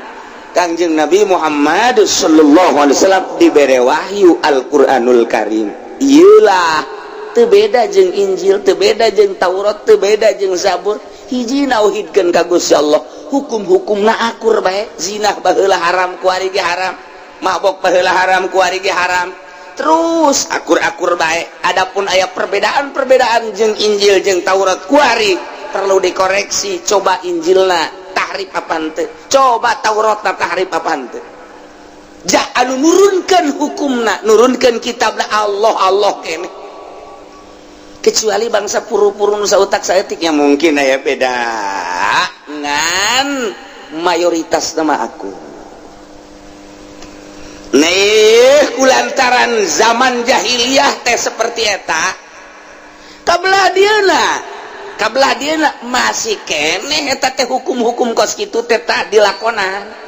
Kangjeng Nabi Muhammad sallallahu alaihi wasallam, dibere wahyu Al-Qur'anul Karim. Iyalah, teu beda jeung Injil, teu beda jeung Taurat, teu beda jeung Zabur, hiji nauhidkeun ka Gusti Allah. Hukum-hukumna akur bae. Zina baheula haram, kuari ge haram. Mabok baheula haram, kuari ge haram. Terus akur-akur bae. Adapun aya perbedaan-perbedaan jeung Injil jeung Taurat kuari perlu dikoreksi. Coba Injilna tahrif apa henteu, coba Tauratna tahrif apa henteu. Jah anu nurunkeun hukumna, nurunkeun kitabna Allah, Allah keneh. Kecuali bangsa puru-puru nu sautak saeutik ya mungkin aya beda, ngan mayoritas nama aku nih kulantaran zaman jahiliyah teh seperti eta. Kabelah dieuna, kabelah dieuna masih keneh eta teh hukum-hukum kos kitu teh tah dilakonan.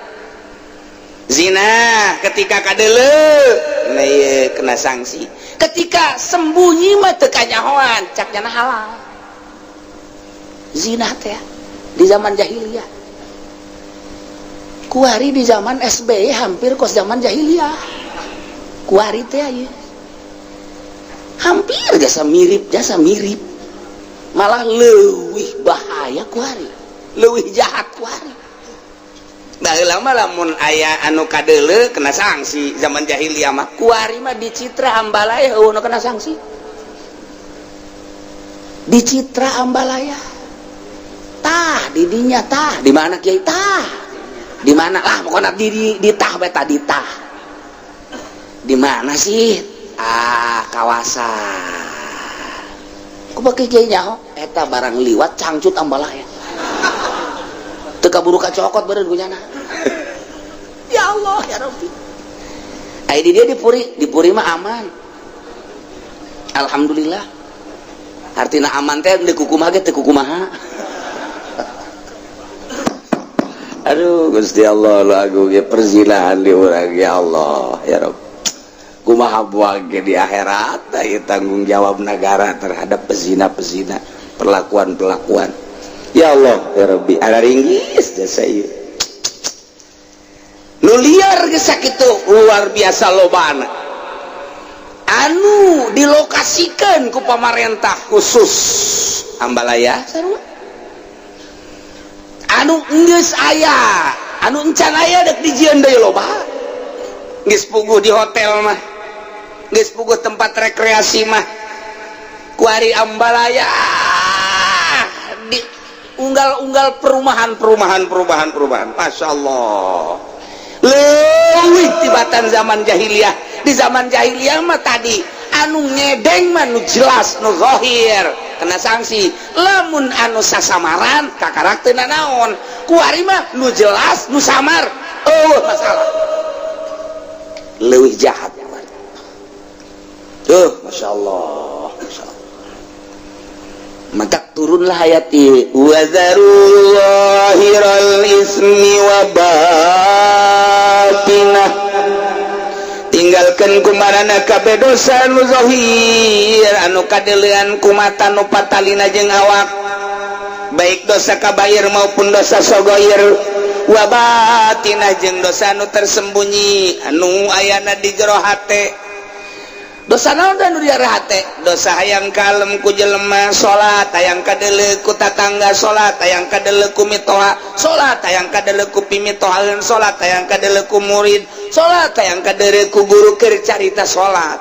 Zina ketika kadeuleu nah ieu kena sanksi, ketika sembunyi mah teu kanyahoan, cak nyana halal zina teh di zaman jahiliyah. Kuari di zaman SBY hampir kos zaman jahiliyah kuari teh ieu, hampir jasa mirip, jasa mirip, malah leuwih bahaya kuari, leuwih jahat kuari. Baheula mah lamun aya anu kadeuleu kena sanksi zaman jahiliyah mah. Kuari mah di Citra Ambalaya eueuh nu kena sanksi. Di Citra Ambalaya tah di dinya tah di mana kiai tah di mana lah pokoknya di tah beta di tah di mana sih, ah kawasan ku pakai kiai nyaho eta barang liwat cangcut Ambalaya teu kaburu kacokot beureun ku nyana. Ya Allah ya Rabbi. Ai di dia di Puri, di Puri mah aman, alhamdulillah. Artina aman teh di kukumaha ge teu kukumaha. Aduh Gusti Allah, lu agung ge perzinahan di urang. Ya Allah ya Rabb, kumaha buang ge di akhirat ieu tanggung jawab negara terhadap pezina-pezina, perlakuan-perlakuan. Ya Allah ya Rabbi, ada ringgis jasa ieu nu liar geus sakitu luar biasa lobana anu dilokasikan ku pamarentah khusus Ambalaya sarua anu geus aya, anu encan aya dek dijieun deui loba. Geus puguh di hotel mah, geus puguh tempat rekreasi mah. Kuari Ambalaya di unggal-unggal perumahan, perumahan, perumahan, perumahan. Masya Allah, leuwih tibatan zaman jahiliyah. Di zaman jahiliyah mah tadi anu ngedeng mah nu jelas, nu zahir kena sanksi, lamun anu sasamaran kakarak teu nanaon. Kuari mah nu jelas nu samar eueuh masalah, leuwih jahat kuari tuh. Masya Allah, Masya Allah. Maka turunlah ayat ieu,
Wazaru zahiral ismi wa batinah.
Tinggalkan kumarana kabeh dosa anu zahir, anu kadeulean ku mata, nu patalina jeung awak, baik dosa kabair maupun dosa sogoir, wa batinah jeung dosa anu tersembunyi, anu ayana di jero hate. Dosa naon anu di jero hate? Dosa hayang kalem ku jelema salat, hayang kadeuleu ku tatangga salat, hayang kadeuleu ku mitoha salat, hayang kadeuleu ku pimitohaeun salat, hayang kadeuleu ku murid salat, hayang kadeuleu ku guru keur carita salat,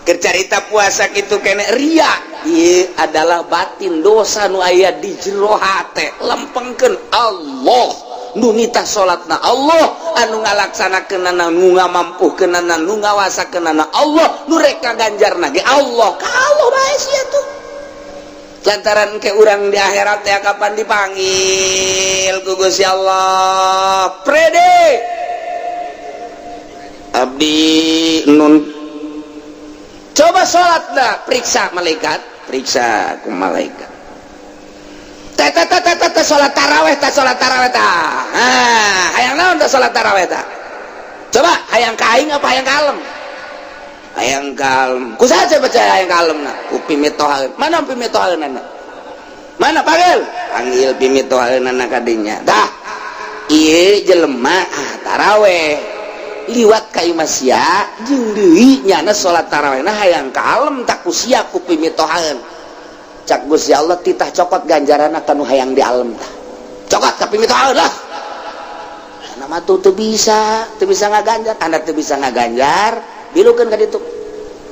keur carita puasa, kitu kene ria. Ieu adalah batin, dosa nu aya di jero hate. Lempengkeun, Allah nu nitah salatna, Allah anu ngalaksanakeunana, nu ngamampuhkeunana, nu ngawasakeunana, Allah nu rek ngaganjarna ge Allah. Ka Allah bae sia tuh, lantaran ke urang di akhirat ya kapan dipanggil ku Gusti Allah, "Prede abdi nun, coba salat dah." Periksa malaikat, periksa ku malaikat, teh teh teh teh teh, salat taraweh teh, salat taraweh tah. Ah, hayang naon teh salat taraweh tah? Coba, hayang ka aing apa hayang kalem? Hayang kalem. Ku saha percaya hayang kalem? Na ku pimitohaeun. Mana pimitohaeunana? Mana? Panggil, panggil pimitohaeunana kadinya. Tah, ieu jelema, ah, taraweh liwat ka imah sia jeung deui nyana salat tarawehna hayang kalem, tak ku sia ku pimitohaeun. Cak Gusti Allah, titah cokot ganjaran kanu hayang di alam tah, cokot ka pimitohaeun lah. Nama tuh teu bisa, teu bisa ngaganjar. Anda teu bisa ngaganjar, bilukeun ka ditu.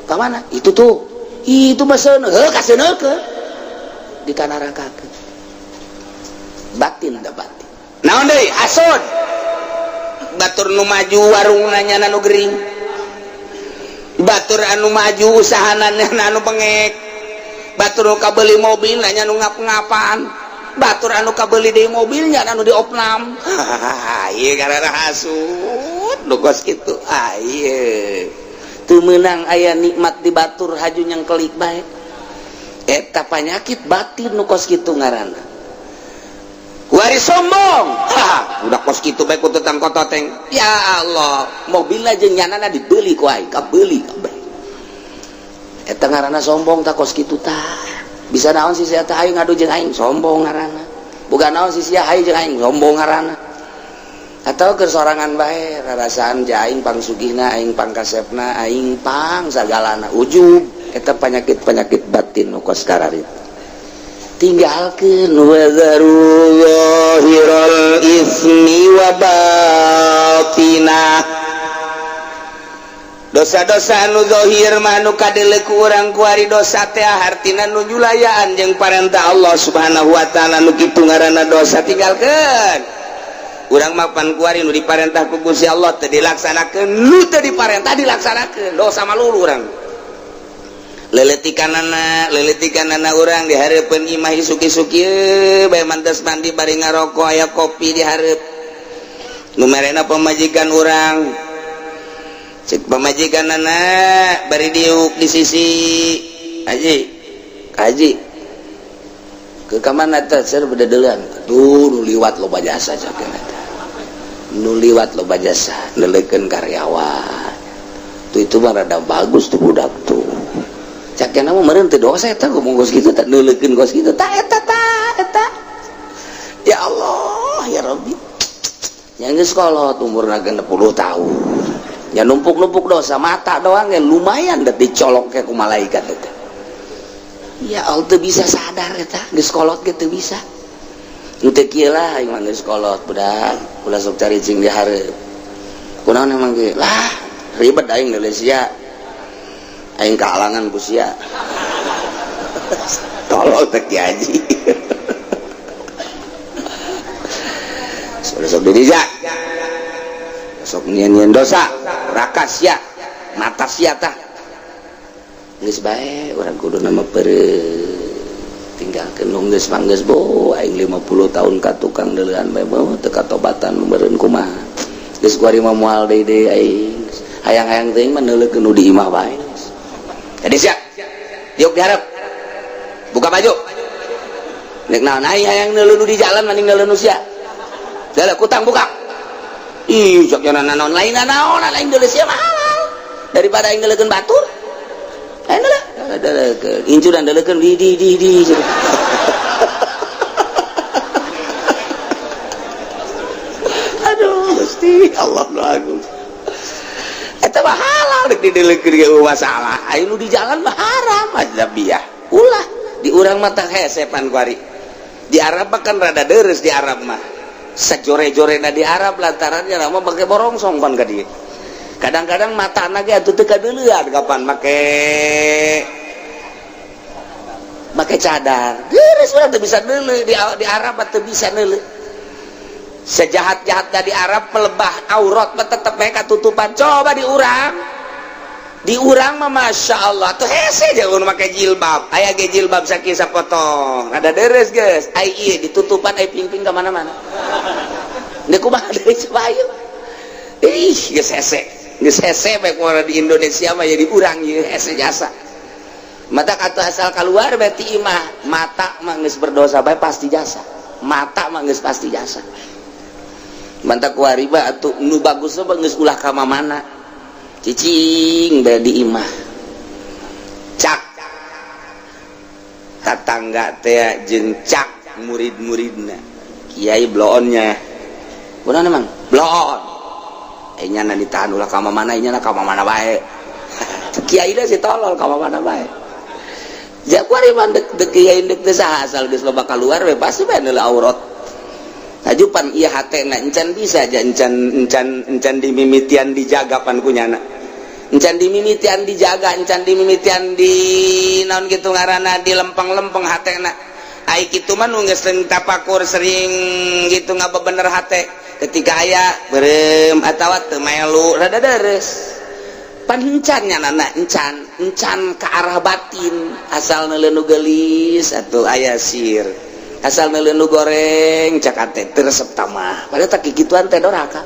Ka mana itu tuh? Itu mah seuneu, heuh, kaseuneukeun dikanarakakeun. Batin da batin. Naon deui? Hasud. Batur nu maju warung, nanya anu gering. Batur anu maju usahana, anu bengek. Batur nu kabeli mobil, nanya nu ngap-ngapan. Batur anu kabeli deui mobilnya, anu diopnam. Ieu karena hasud nu kos kitu. Ah, ieu teu meunang aya nikmat di batur, haju nyengkelik bae. Eta panyakit batin nu kos kitu ngaranna. Wari sombong. Ha, udah kos kitu bae ku tetang kototeng. Ya Allah, mobilna jeung nyanana dibeli ku aing, kabeli kabeh. Eta ngaranna sombong tah kos kitu tah. Bisa naon sih sia tah, ayo ngadu jeung aing, sombong ngaranna. Bukan naon sih sia, hayu jeung aing, sombong ngaranna. Atau keur sorangan bae, rarasaan ja aing pang sugihna, aing pang kasepna, aing pang sagalana, ujub. Eta penyakit-penyakit batin nu kos kararitu. Tinggalkeun. Wadzaru zahiral ismi wa batinah. Dosa-dosa anu zahir mah anu kadeuleu ku urang kuari. Dosa teh hartina nu nyulayaan jeung parentah Allah Subhanahu wa taala, nu kitu ngaranna dosa. Tinggalkeun. Urang mah pan kuari nu diparentah ku Gusti Allah teu dilaksanakeun, nu teu diparentah dilaksanakeun, dosa malulu urang. Leletikanana, leletikanana urang di hareupeun imah, isuk-isuk ieu bae mantas mandi bari ngarokok, aya kopi di hareup, nu merena pamajikan urang. Cek pamajikanana bari diuk di sisi, "Haji, haji, ke kamana teh?" "Ser bededeulan tuh, nu liwat loba jasa." Cek eta, "Nu liwat loba jasa, neuleukeun karyawan tuh, itu mah rada bagus tuh budak tuh." Cak mah meureun teu dosa eta ngomong kos kitu tah, neuleukeun kos kitu tah, eta tah, eta. Ya Allah, ya Rabbi, yang geus kolot umurna 60 tahun ya numpuk-numpuk dosa. Mata doang ya lumayan dah dicolok kayak ku malaikat eta. Ya Allah, teu bisa sadar eta, geus kolot ge teu bisa. Nu teu kieu lah, aing mah geus kolot, budak ulah sok caricing di hareup. Kunaon emang ge lah, ribet aing deuleu sia, aing kahalangan ku sia. Tolol teh Ki Haji. Sok sok sok nyian dosa raka sia, mata sia tah. Geus bae, urang kudu nama pere tinggalkeun nu geus mah geus. Bo aing 50 tahun ka tukang deuleuan bae, bo teu katobatan meureun kumaha. Geus kuari mah moal deui deui aing. Hayang-hayang teuing mah neuleukeun nu di imah bae. Jadi sia diuk diharap, buka baju. Nek naon aing hayang neuleuh nu di jalan mending neuleuh nu sia. Dalah kutang buka. Ih, cok naon lain naon lain deuleuh sia mah halal. Daripada aing ngeleukeun batur. Aing lah, deleukeun. Incuran deleukeun di di di di. Aduh, Gusti Allah nu agung. Eta mah halal rek dideleukeun ge masalah. Aing nu di jalan mah haram ajnabiyah. Ulah di urang mah tah hese pan kuari. Di Arab mah kan rada deres di Arab mah. Sajore-jorena di Arab lantarannya mah make borongsong pan ka dieu. Kadang-kadang matana ge atuh teu kadeuleuan kapan make make cadar. Deres urang teu bisa deuleu di Arab mah teu bisa deuleu. Sejahat-jahatnya di Arab melebah aurat mah tetep mereka tutupan. Coba di urang. Di urang mah Masya Allah tuh hese jangan make jilbab. Aya ge jilbab sakieu sapotong. Rada deres geus. Ai ieu ditutupan ai ping-ping ka mana-mana. Deuk kumaha deui coba ayo. Ih, geus hese. Geus hese bae kumaha di Indonesia mah jadi urang ieu hese jasa. Mata kata asal keluar berarti imah mata mah geus berdosa bae pasti jasa. Mata mah geus pasti jasa. Mantap kuari mah atuh nu bagus mah geus ulah ka mana. Cicing bae di imah. Cak tatangga teh jeung cak murid-muridna. Kiai bloonnya. Kunaon emang? Bloon. Nyana ditahan ulah ka mana, nyana ka mana bae. Kiai da si tolol ka mana bae. Ja kuari mah dek dek kiai dek teu saha asal geus loba kaluar we pasti bae neuleuh aurat. Tajupan ieu hatena encan bisa aja encan encan encan dimimitian dijaga pan ku nyana. Encan dimimitian dijaga, encan dimimitian di naon kitu ngaranna di lempeng-lempeng hatena. Ai kitu mah nu geus sering tapakur sering gitu ngabebener hate. Ketika aya beureum atawa teu melu rada deres. Pan encan nya nana encan, encan ke arah batin asal neuleuh nu geulis atuh aya sir. Asal neuleuh nu goreng cak ate teu resep tamah. Padahal tak kikituan teh doraka.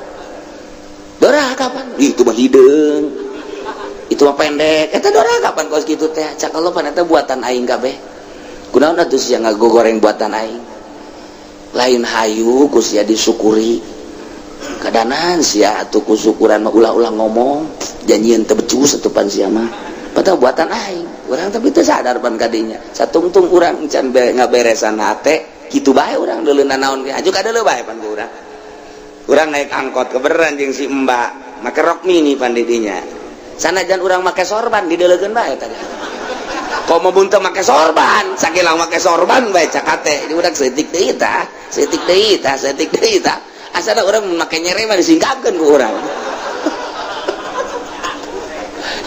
Doraka pan. Ih, itu mah hideung. Itu mah pendek. Eta doraka pan kos kitu teh. Cak Allah pan eta buatan aing kabeh. Kunaon atuh sia ngagogoreng buatan aing. Lain hayu ku sia disyukuri. Kadanan sia atuh ku syukuran mah ulah-ulah ngomong. Janjian teu becus atuh pan sia mah. Padahal buatan aing. Urang tapi teu sadar pan kadinya. Satungtung urang encan ngaberesan hate, kitu bae urang deuleunan naon ge. Aju kadeuleu bae pan ku urang. Urang naik angkot keberan jeung si Mbak, make rok mini pan di dinya. Sanajan urang make sorban dideuleukeun bae tadi. Komo mun teu make sorban, sakilang make sorban bae cak hate. Di urang seutik deui tah, seutik deui tah, seutik deui tah. Asana urang make nyere mah disingkapkeun ku urang.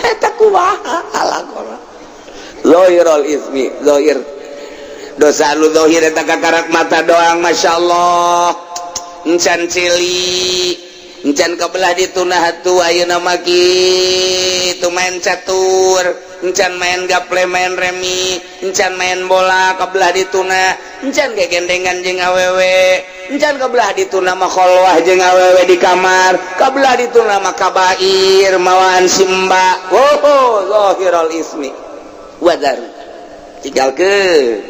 Eta kumaha alakona. Zahirul ismi, zahir. Dosa lu zahir eta kakarak mata doang masyaallah. Encan cili, encan kebelah ditunah atuh ayeuna mah kitu main catur, encan main gaple, main remi, encan main bola kebelah dituna, encan gegendengan jeung awewe, encan kebelah dituna mah kholwah jeung awewe di kamar, kebelah dituna mah kabair mawaan simba. Oh, zahirul ismi. Wadar. Tinggalkeun.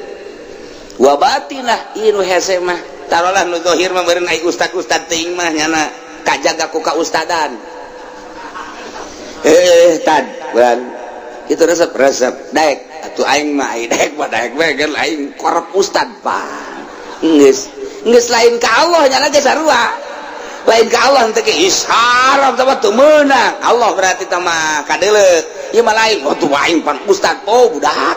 Wa batinah ieu nu hese mah. Tarolah nu zahir mah meureun ai ustad-ustad teuing mah nyana kajaga ku kaustadan. Tad, bulan. Itu resep-resep daek atuh aing mah ai daek mah daek bae kan aing korep ustad pan. Geus geus lain ka Allah nyana ge sarua. Lain ka Allah teh ge isharam teh teu meunang. Allah berarti teh mah kadeuleu. Ieu mah lain, oh tuh aing pan ustad. Oh budak.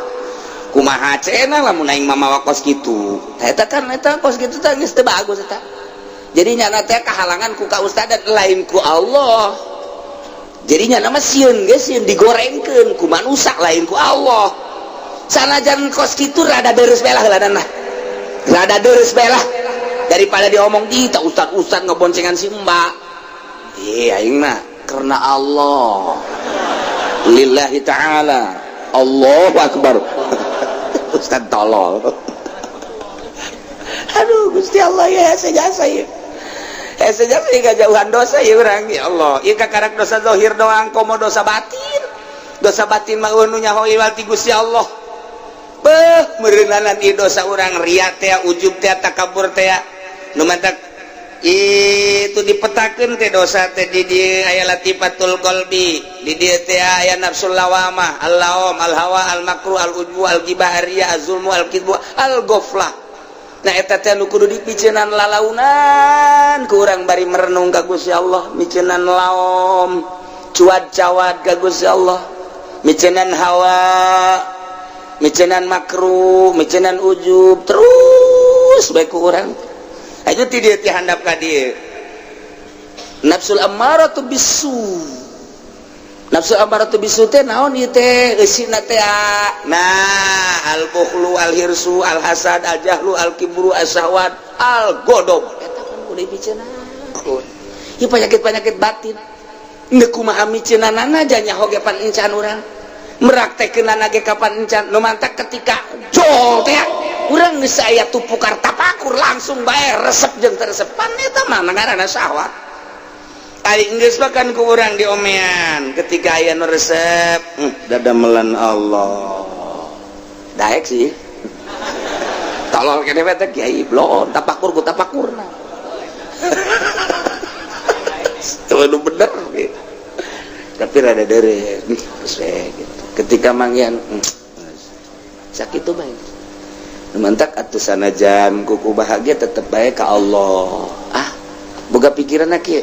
Kumaha cenah lamun aing mah mawa kos kitu. Tah eta kan eta kos kitu teh geus teu bagus eta. Jadi nyana teh kahalangan ku kaustadan lain ku Allah. Jadi nyana mah sieun geus sieun digorengkeun ku manusa lain ku Allah. Sanajan kos kitu rada deres bae lah heulanan lah. Rada deres bae lah daripada diomong di tah ustad-ustad ngeboncengan si Mbak. Ih aing mah karena Allah. Lillahi ta'ala. Allahu akbar. Ustad tolol. Aduh Gusti Allah ya sejasa ya. Sejasa ya kajauhan dosa ya urang ya Allah. Ieu kakarak dosa zahir doang komo dosa batin. Dosa batin mah nu nyaho iwal ti Gusti Allah. Beuh meureunanan ieu dosa urang riya teh, ujub teh, takabur teh. Nu mantak
Itu dipetakeun teh dosa teh. Di dieu aya latifatul qalbi, di dieu teh aya nafsul lawamah, al laom, al hawa, al makruh, al ujbu, al ghibah, riya, az zulmu, al kidbu, al ghaflah. Nah, eta teh nu kudu dipiceunan lalaunan ku urang bari merenung ka Gusti Allah. Miceunan laom, cuad cawad ka Gusti Allah, miceunan hawa, miceunan makruh, miceunan ujub, terus bae ku urang. Ayo ti dieu, ti handap ka dieu, nafsul ammaratu bisu. Nafsu ammaratu bisu teh naon ieu teh eusina teh? Nah, al bukhlu, al hirsu, al hasad, al jahlu, al kibru, as syahwat, al godob. Eta kan kudu dipiceunan ieu penyakit-penyakit batin. Ndek kumaha miceunanana nyaho ge pan encan, urang meraktekeunana ge kapan encan. Nu mantak ketika jol teh urang geus aya tupukar tapakur, langsung bae resep jeung teu resep. Pan eta mah ngaranna syahwat. Ari geus makan ku urang diomean ketika aya nu resep, dadamelan Allah daek sih. Tolol kene teh, kiai blon tapakur ku tapakurna. Itu bener gitu. Tapi rada dere gitu. Ketika manggihan sakit tuh baik mantak atuh, sanajan kuku bahagia tetep baik ke Allah. Ah, boga pikiran kieu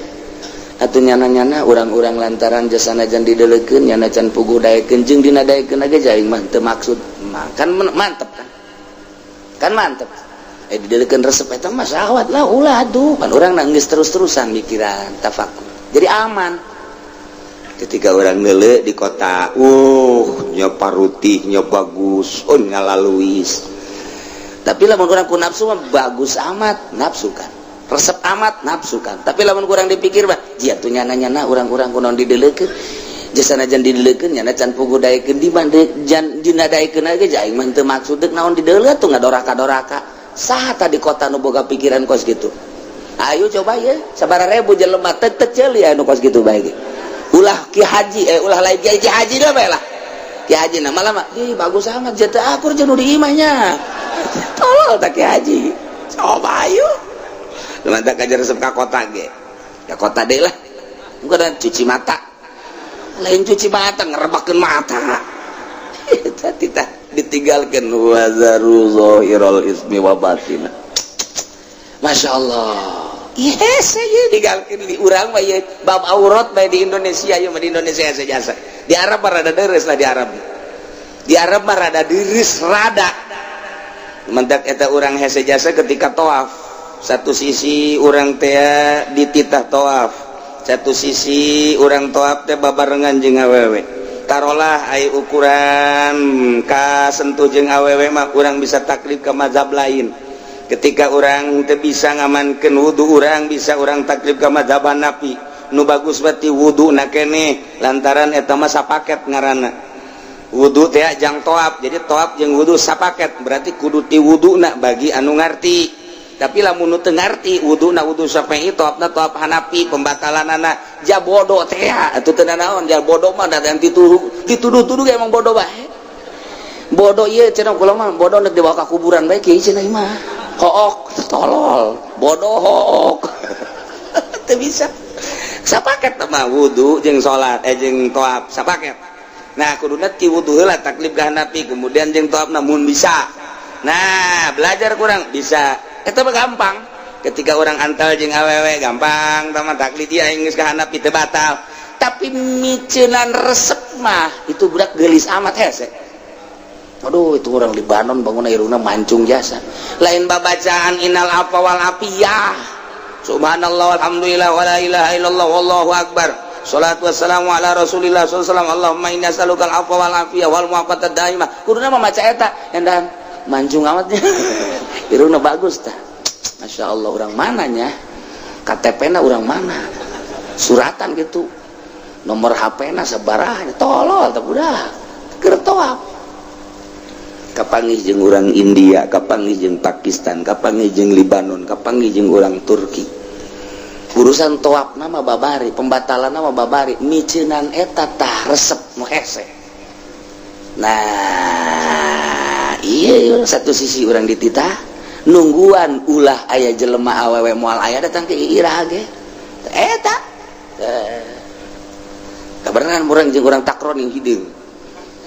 atuh, nyana-nyana urang-urang lantaran jasanajan didelekeun, nyana can puguh daekeun jeung dina daekeun ge aing mah teu maksud mah kan mantep kan, kan mantep. Eh, didelekeun resep, eta mah syahwat lah, ulah atuh. Pan urang geus terus-terusan mikiran tafakur, jadi aman. Ketika orang nele di kota, nya parutihnya bagus, oh, ngalaluis. Tapi lamun kurang ku nafsu mah bagus amat, nafsu kan resep amat, nafsu kan. Tapi lamun kurang dipikir mah jia tuh nyana-nyana urang-urang kunaon didelekeun, jasanajan didelekeun, nyana can puguh daekeun, di jan dina daekeun ge aing mah teu maksud, deuk naon dideuleut tuh ngadoraka-doraka. Saha tadi kota nu boga pikiran kos gitu? Ayo coba ya, sabaraha ribu jelema teu teu ceuli anu kos gitu bae ge. Ulah ki haji, eh, ulah lain ki haji dah bae lah. Ki haji nah malah mah ih bagus amat, jatuh akur jeung nu di imahnya. Tolol tak ki haji? Coba ayo mantap aja resep ka kota ge, ka kota deh lah. Bukan cuci mata, lain cuci mata, ngerebakeun mata. Eta tidak ditinggalkan. Wazaru zahiral ismi wa batina. Masya Allah. Yes, saya ditinggalkan di urang mah ieu bab aurat bae di Indonesia ieu mah. Di Indonesia saja, di Arab mah rada deres lah. Di Arab, di Arab mah rada deres, rada mentak eta urang hese jasa. Ketika toaf, satu sisi urang teh dititah toaf, satu sisi urang toaf teh babarengan jeung awewe. Tarolah ai ukuran kasentuh jeung awewe mah urang bisa taklid ke mazhab lain. Ketika orang teu bisa ngamankeun wudu, urang bisa urang taklid ke mazhab Hanafi, nu bagus berarti wudu na keneh, lantaran eta mah sapaket ngaranna wudu teh jang toaf. Jadi toaf jeung wudu sapaket, berarti kudu ti wuduna bagi anu ngarti. Tapi lamun nu teu ngarti, wuduna wudu Syafi'i, toafna toaf Hanafi, pembatalanana ja bodoh teh atuh teu naon. Ja bodoh mah da dituduh, dituduh-tuduh emang bodoh bae. Bodoh ieu cenah, kula mah bodoh nek dibawa ka kuburan bae kieu cenah mah hook. Tolol bodoh hook teu bisa sapaket mah wudu jeung salat, eh, jeung toaf sapaket. Nah, kuduna ti wudu heula taklid ka Hanafi, kemudian jeung toaf namun bisa. Nah, belajar kurang bisa eta mah gampang. Ketika orang antal jeung awewe gampang tama taklid ieu aing geus ka Hanafi teu batal. Tapi miceunan resep mah itu budak gelis amat, hese. Aduh, itu orang Libanon bangun irungna mancung jasa. Lain babacaan innal afwa wal afiyah, subhanallah, alhamdulillah, wala ilaha illallah, wallahu akbar. Salatu wassalamu ala Rasulillah sallallahu alaihi wasallam. Allahumma inni as'aluka al-afwa wal afiyah wal mu'afata daimah. Kuduna mah maca eta, endan mancung amatnya. Irungna bagus tah. Masya Allah, orang mananya? KTP na orang mana? Suratan gitu. Nomor HP na sabaraha? Tolol tah budak. Keur toaf. Kapanggih jeung urang India, kapanggih jeung Pakistan, kapanggih jeung Libanon, kapanggih jeung urang Turki. Urusan toaf nama babari, pembatalan nama babari, miceunan eta tah resep nu hese. Nah, iya, satu sisi orang dititah.
Nungguan ulah aya jelema awewe, moal aya datang ke iraha ge eta. Kabeneran urang jeung urang takron yang hideung,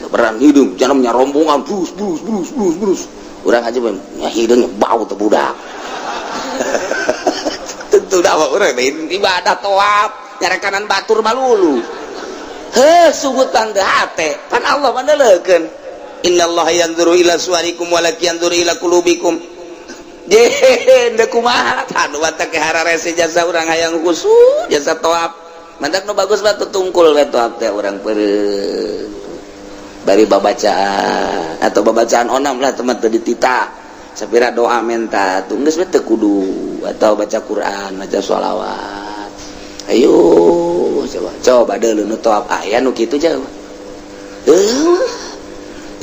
kabeneran hideung jangan rombongan brus brus brus brus brus. Urang aja nya hideung, bau teh budak. Tentu dah urang ibadah tawaf nyarekanan batur malulu. Heh, sugutan teh hate pan Allah mandeleukeun, innallaha yanzuru ila suwarikum walakin yanzuru ila qulubikum. Je deuk kumaha anu teh hararese jasa urang hayang khusyuk jasa tawaf. Mantak nu bagus mah tungkul we tawaf teh, urang peureum bari babacaan atau babacaan onam lah teman teu ditita sapira doa menta tuh geus we teu kudu, atau baca Quran, baca sholawat. Ayo coba coba deuleu nu tawaf aya nu kitu jauh.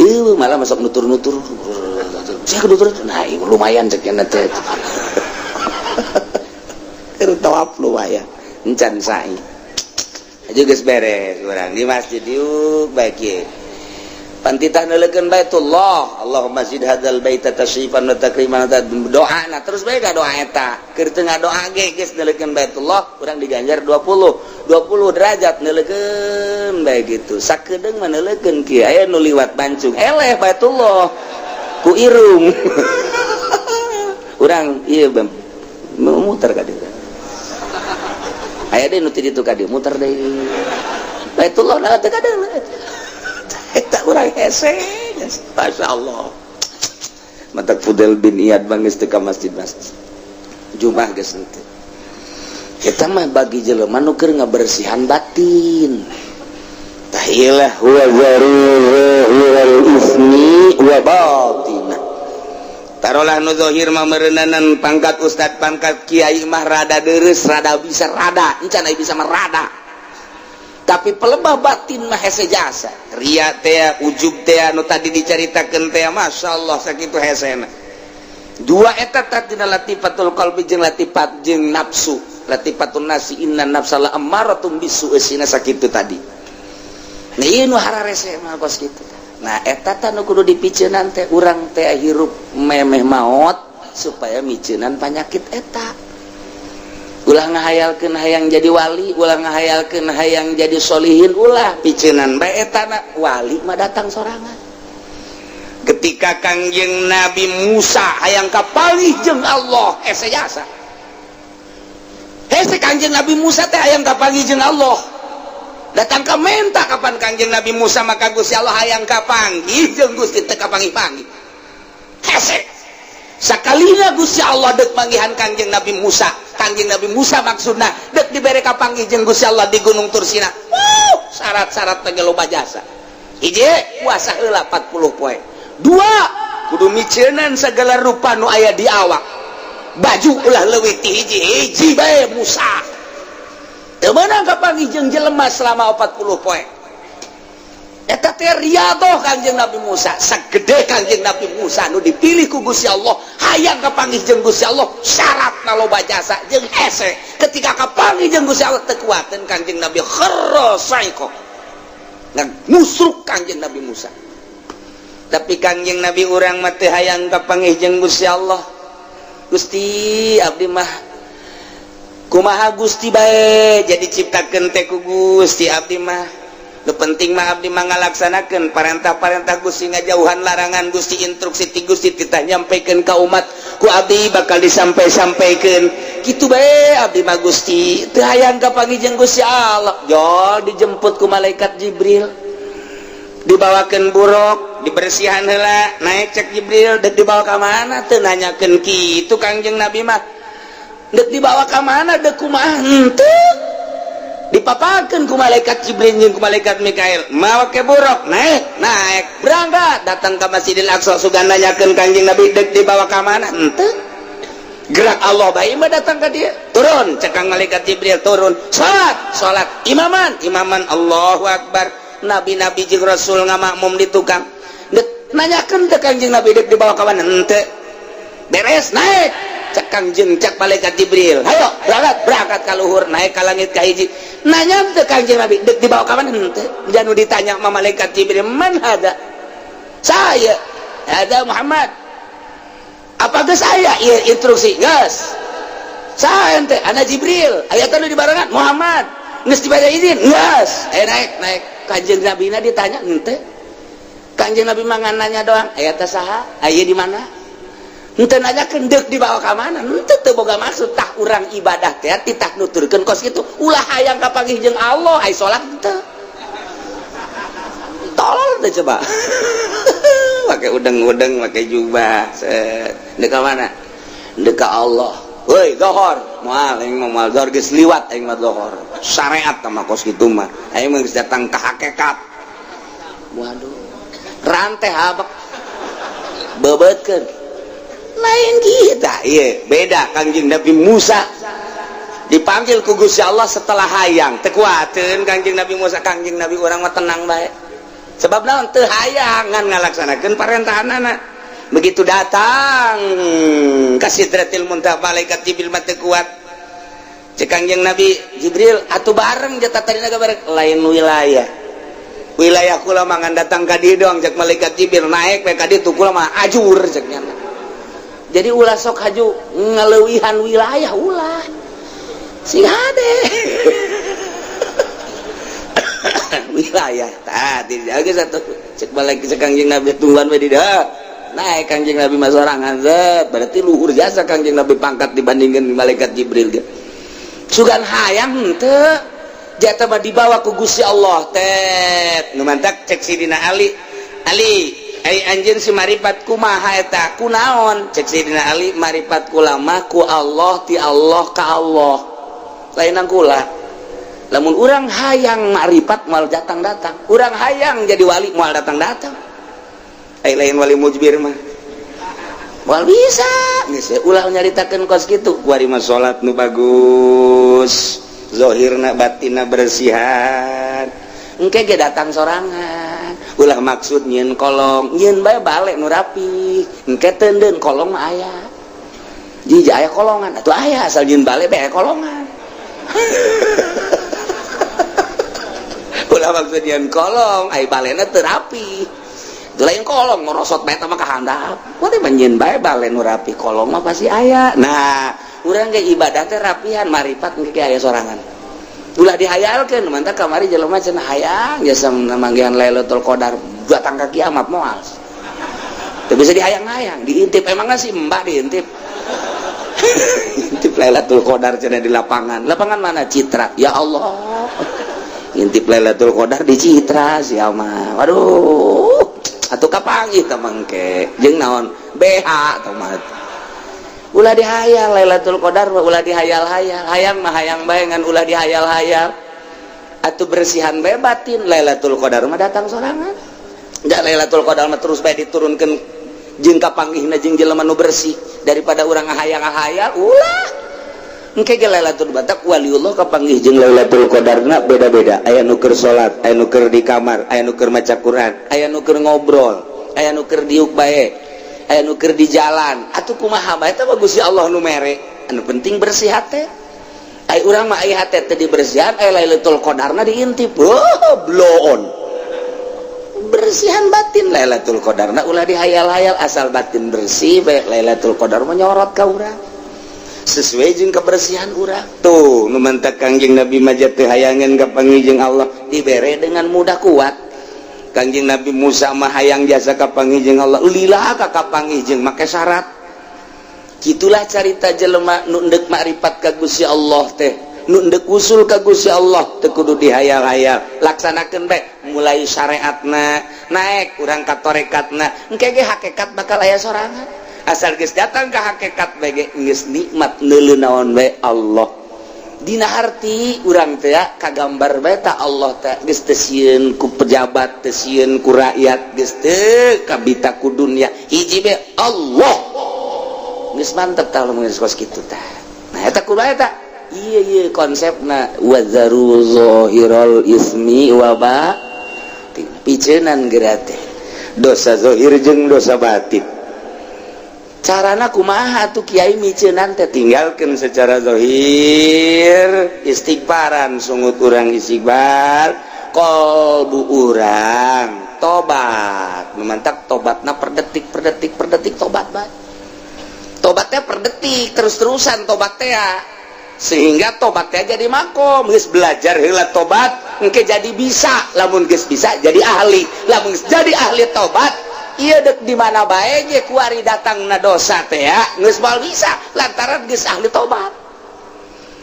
Eh, malah masuk nutur-nutur. Saya nutur, nah lumayan cek teh. Keur tawaf lumayan. Encan sa'i. Aja geus beres urang di masjid yuk baik ye. Pantitah neuleukeun Baitullah, Allahumma zid hadzal baita tasyrifan wa takriman, doa. Nah, terus bae doa eta. Keur teu ngadoa ge geus neuleukeun Baitullah, urang diganjar 20 20 derajat neuleukeun bae gitu. Sakedeung mah neuleukeun kieu, aya nu liwat bancung eleh Baitullah ku irung. Urang ieu muter ka dieu. Aya deui nu ti ditu ka dieu muter deui. Baitullah na teu kadeuleu. Eta urang hese, Masya Allah. Mantak Fudel bin Iyad bangis teu ka masjid-masjid. Jumat geus henteu. Kita mah bagi jelema nu keur ngabersihan batin. Tahilah huwa zahiral ismi wa batinah. Tarolah nu zahir mah meureunanan pangkat ustad, pangkat kiai mah rada deres, rada bisa rada, encan aya bisa mah rada. Tapi pelebah batin mah hese jasa. Ria teh, ujub teh, nu tadi dicaritakeun teh, Masya Allah sakitu hesena. Dua eta tina latifatul qalbi jeung latifat jeung nafsu. Latifatun nafsi, inna nafsa la ammaratum bisu, eusina sakitu tadi. Nah, ieu nu hararese mah kos kitu. Nah, eta tah nu kudu dipiceunan teh, urang teh hirup memeh maot supaya miceunan panyakit eta. Ulah ngahayalkeun hayang jadi wali, ulah ngahayalkeun hayang jadi solihin, ulah, piceunan bae eta na, wali mah datang sorangan. Ketika Kangjeng Nabi Musa hayang kapanggih jeung Allah, hese jasa. Hese Kangjeng Nabi Musa teh hayang kapanggih jeung Allah. Datang ke menta kapan Kangjeng Nabi Musa, maka Gusti Allah hayang kapanggih jeung Gusti teu kapanggih-panggih. Hese. Sakalina Gusti Allah dek manggihan Kangjeng Nabi Musa. Kangjeng Nabi Musa maksudna dek dibere kapanggih jeung Gusti Allah di Gunung Tursina. Syarat-syarat teh loba jasa. Hiji, puasa heula 40 poe. Dua, kudu miceunan segala rupa nu aya di awak. Baju ulah leuwih ti hiji, hiji bae Musa. Teu meunang kapanggih jeung jelema selama 40 poe. Eta teh riyadhah Kangjeng Nabi Musa. Sagede Kangjeng Nabi Musa nu dipilih ku Gusti Allah, hayang kapanggih jeung Gusti Allah, syaratna loba jasa jeung hese. Ketika kapanggih jeung Gusti Allah teu kuateun Kangjeng Nabi, kharra saiqo. Ngusruk Kangjeng Nabi Musa. Tapi Kangjeng Nabi urang mah teu hayang kapanggih jeung Gusti Allah. Gusti, abdi mah kumaha Gusti bae, jadi ciptakeun teh ku Gusti abdi mah. Nu penting mah abdi mah ngalaksanakeun parentah-parentah Gusti, ngajauhan larangan Gusti, instruksi ti Gusti titah nyampaikan ka umat ku abdi bakal disampai-sampaikeun. Kitu bae abdi mah Gusti, teu hayang kapanggih jeung Gusti Allah. Jol dijemput ku malaikat Jibril. Dibawakeun buruk, dibersihan heula, naik cek Jibril, dek dibawa ka mana? Teu nanyakeun kitu Kangjeng Nabi mah. Dek dibawa ka mana, dek kumaha? Henteu. Dipapakeun ku malaikat Jibril jeung ku malaikat Mikail, mawa ke buruk, naik, naik, berangkat, datang ke Masjidil Aqsa, sugan nanyakeun Kangjeng Nabi dek dibawa ka mana? Henteu. Gerak Allah bae mah datang ka dia. Turun, cek kang malaikat Jibril turun. Salat, salat, imaman, imaman, Allahu Akbar. Nabi-nabi jeung Rasul ngamakmum di tukang. Dek nanyakeun teh Kangjeng Nabi dek dibawa ka mana? Henteu. Beres, naik. Cek Kangjeng, cek malaikat Jibril. Hayo, berangkat, berangkat ka luhur, naik ka langit ka hiji. Nanya teh Kangjeng Nabi dek dibawa ka mana? Henteu. Janu ditanya sama malaikat Jibril, "Man hada?" Saya, hada Muhammad.
Apa geus aya ieu instruksi? Geus. Saha ente? Ana Jibril. Aya teh nu dibarengan Muhammad. Geus dibaca izin? Geus. Aya naik, naik. Kanjeng Nabi na ditanya henteu. Kanjeng Nabi mah ngan nanya doang, aya teh saha? Aya di mana? Henteu nanyakeun deuk dibawa ka mana? Henteu, teu boga maksud. Tah, urang ibadah teh titah nuturkeun kos kitu. Ulah hayang kapanggih jeung Allah, ai salat henteu. Tolol teh coba. Pakai udeng-udeng, pakai jubah. Set. Deuk ka mana? Deuk ka Allah. Woi, dohor. Moal aing mah, moal dohor, geus liwat aing mah dohor. Syariat mah kos kitu mah. Aing mah geus datang ka hakikat. Waduh. Rantai habak. Bebeutkeun. Lain kita, iya, beda. Kangjeng Nabi Musa dipanggil ku Gusti Allah setelah hayang. Teu kuateun Kangjeng Nabi Musa. Kangjeng Nabi urang mah tenang bae. Sebab naon? Teu hayang, ngan ngalaksanakeun parentahanana. Begitu datang ka Sidratil Muntaha, malaikat Jibril mah teu kuat. Cek Kangjeng Nabi Jibril, atuh bareng jatah tadina bareng, lain wilayah. Wilayah kula mah ngan datang ka dieu doang, cek malaikat Jibril, naek we ka ditu, kula mah ajur, cek nyana. Jadi ulah sok haju ngaleuwihan wilayah, ulah. Sing hade. Wilayah tah tidak satu, cek balik cek Kangjeng Nabi, tungguan we di dieu. Naik Kangjeng Nabi mah sorangan, zet. Berarti luhur jasa Kangjeng Nabi pangkat dibandingkan malaikat Jibril ge. Sugan hayang henteu. Jatah mah dibawa ku Gusti Allah tet. Nu mantak cek Sidina Ali. Ali, ai anjeun si maripat kumaha eta? Kunaon? Cek Sidina Ali, maripat kula mah ku Allah, ti Allah ka Allah. Lainan kula. Lamun urang hayang maripat moal datang-datang. Urang hayang jadi wali moal datang-datang. Ai lain wali mujbir mah. Moal bisa. Geus ulah nyaritakeun kos kitu. Kuari mah salat nu bagus. Zohirna batinna bersihan. Engke ge datang sorangan. Ulah maksud nyieun kolong, nyieun bae balik nu rapi. Engke teundeun kolong mah aya. Jija aya kolongan, atuh aya, asal nyieun balik bae kolongan. Ulah maksud nyieun kolong, ai balena teu rapi. Itu lain kolong ngorosot bae mah ka handap. Kuari mah nyieun bae bale nu rapi, kolong mah pasti aya. Nah, urang ge ibadah teh rapihan, maripat engke ge aya sorangan. Ulah dihayalkeun, mantap kamari jelema cenah hayang jasa manggihan Lailatul Qadar datang ka kiamat moal. Teu bisa dihayang-hayang, diintip emangnya si Mbak diintip. Intip Lailatul Qadar cenah di lapangan. Lapangan mana? Citra. Ya Allah. Intip Lailatul Qadar di Citra sia mah. Waduh. Atuh kapanggih teh mangke. Jeung naon? BH teh mah. Ulah dihayal Lailatul Qadar mah, ulah dihayal-hayal. Hayang mah hayang bae, ngan ulah dihayal-hayal. Atuh bersihan bae batin, Lailatul Qadar mah datang sorangan. Da Lailatul Qadar mah terus bae diturunkeun jeung kapanggihna jeung jelema nu bersih daripada urang ngahayang-ngahayal ulah. Engke ge Lailatul Batak waliullah kapanggih jeung Lailatul Qadarna beda-beda. Aya nu keur salat, aya nu keur di kamar, aya nu keur maca Quran, aya nu keur ngobrol, aya nu keur diuk bae, aya nu keur di jalan. Atuh kumaha bae eta mah Gusti Allah nu mere. Anu penting bersih hate. Ai urang mah ai hate teh dibersihan, ai Lailatul Qadarna diintip. Oh, bloon. Bersihan batin Lailatul Qadarna ulah dihayal-hayal, asal batin bersih bae Lailatul Qadar mah nyorot ka urang. Sesuai jeung kebersihan urang. Tuh, nu mantak Kangjeng Nabi mah teu hayangeun kapanggih jeung Allah dibere dengan mudah kuat. Kangjeng Nabi Musa mah hayang jasa kapanggih jeung Allah, lila ka kapanggih jeung make syarat. Kitulah carita jelema nu endek makrifat ka Gusti Allah teh, nu endek usul ka Gusti Allah teu kudu dihayal-hayal, laksanakeun bae mulai syariatna, naek urang ka torekatna, engke ge hakikat bakal aya sorangan. Asal geus datang ka hakikat bae ge geus nikmat neuleu naon bae Allah. Dina harti urang teh kagambar bae ta Allah teh geus teu sieun ku pejabat, teu sieun ku rakyat, geus teu kabita ku dunya, hiji bae Allah. Geus mantep tah lamun geus kos kitu tah. Nah, eta kumaha eta? Ieu ieu konsepna wazaru zahiral ismi wa batin. Piceunan geura teh. Dosa zahir jeung dosa batin. Carana kumaha tuh kiai miceunan teh? Tinggalkeun secara zahir, istighfaran, sungut urang istighfar, kolbu urang tobat, memantak tobatna per detik per detik per detik tobat bae. Tobatnya per detik, terus-terusan tobatnya, sehingga tobatnya jadi makom. Geus belajar heula tobat, engke jadi bisa. Lamun geus bisa, jadi ahli. Lamun geus jadi ahli tobat, ieu dek di mana bae ge kuari datang na dosa teh ya geus moal bisa, lantaran geus ahli tobat.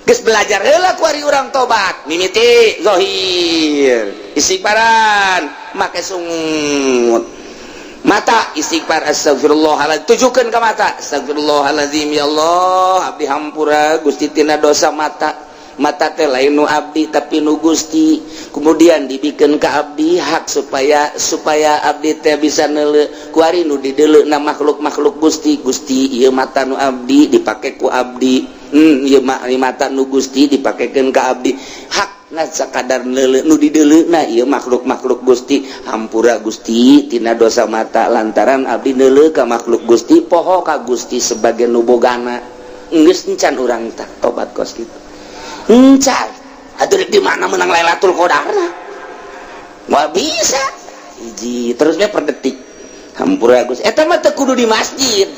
Geus belajar heula kuari urang tobat, mimiti zohir istighfaran, make sungut mata istighfar, astagfirullahaladzim, tujukan ke mata, astagfirullahaladzim, ya Allah, abdi hampura Gusti tina dosa mata. Mata teh lain nu abdi, tapi nu Gusti, kemudian dibikin ke abdi hak supaya supaya abdi teh bisa neule. Kuari nu dideuleu na makhluk-makhluk Gusti. Gusti, ieu mata nu abdi, dipake ku abdi. Ieu mata nu Gusti, dipakekeun ka abdi hak nggak sakadar neule, nu dideuleu na ieu makhluk-makhluk Gusti. Hampura Gusti tina dosa mata, lantaran abdi neule ka makhluk Gusti, poho ka Gusti sebagai nu bogana. Geus encan urang tak tobat kos kitu, encan atuh. Di mana menang Lailatul Qadarna? Moal bisa. Hiji, terusnya per detik hampura Gusti. Eta mah teu kudu di masjid,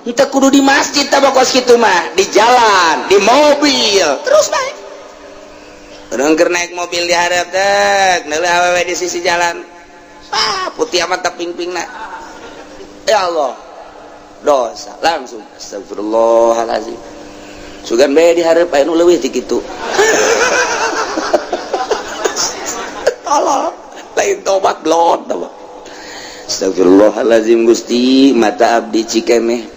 teu kudu di masjid tah kos kitu mah, di jalan, di mobil, terus bae. Urang keur naik mobil, di hareup teh neuleuh awewe di sisi jalan, ah, putih amat ping-pingna. Ya Allah, dosa langsung, astagfirullahalazim. Sugan bae di hareup aya nu leuwih ti kitu. Tolol, lain tobat, blon. Astagfirullahalazim, Gusti, mata abdi cikeneh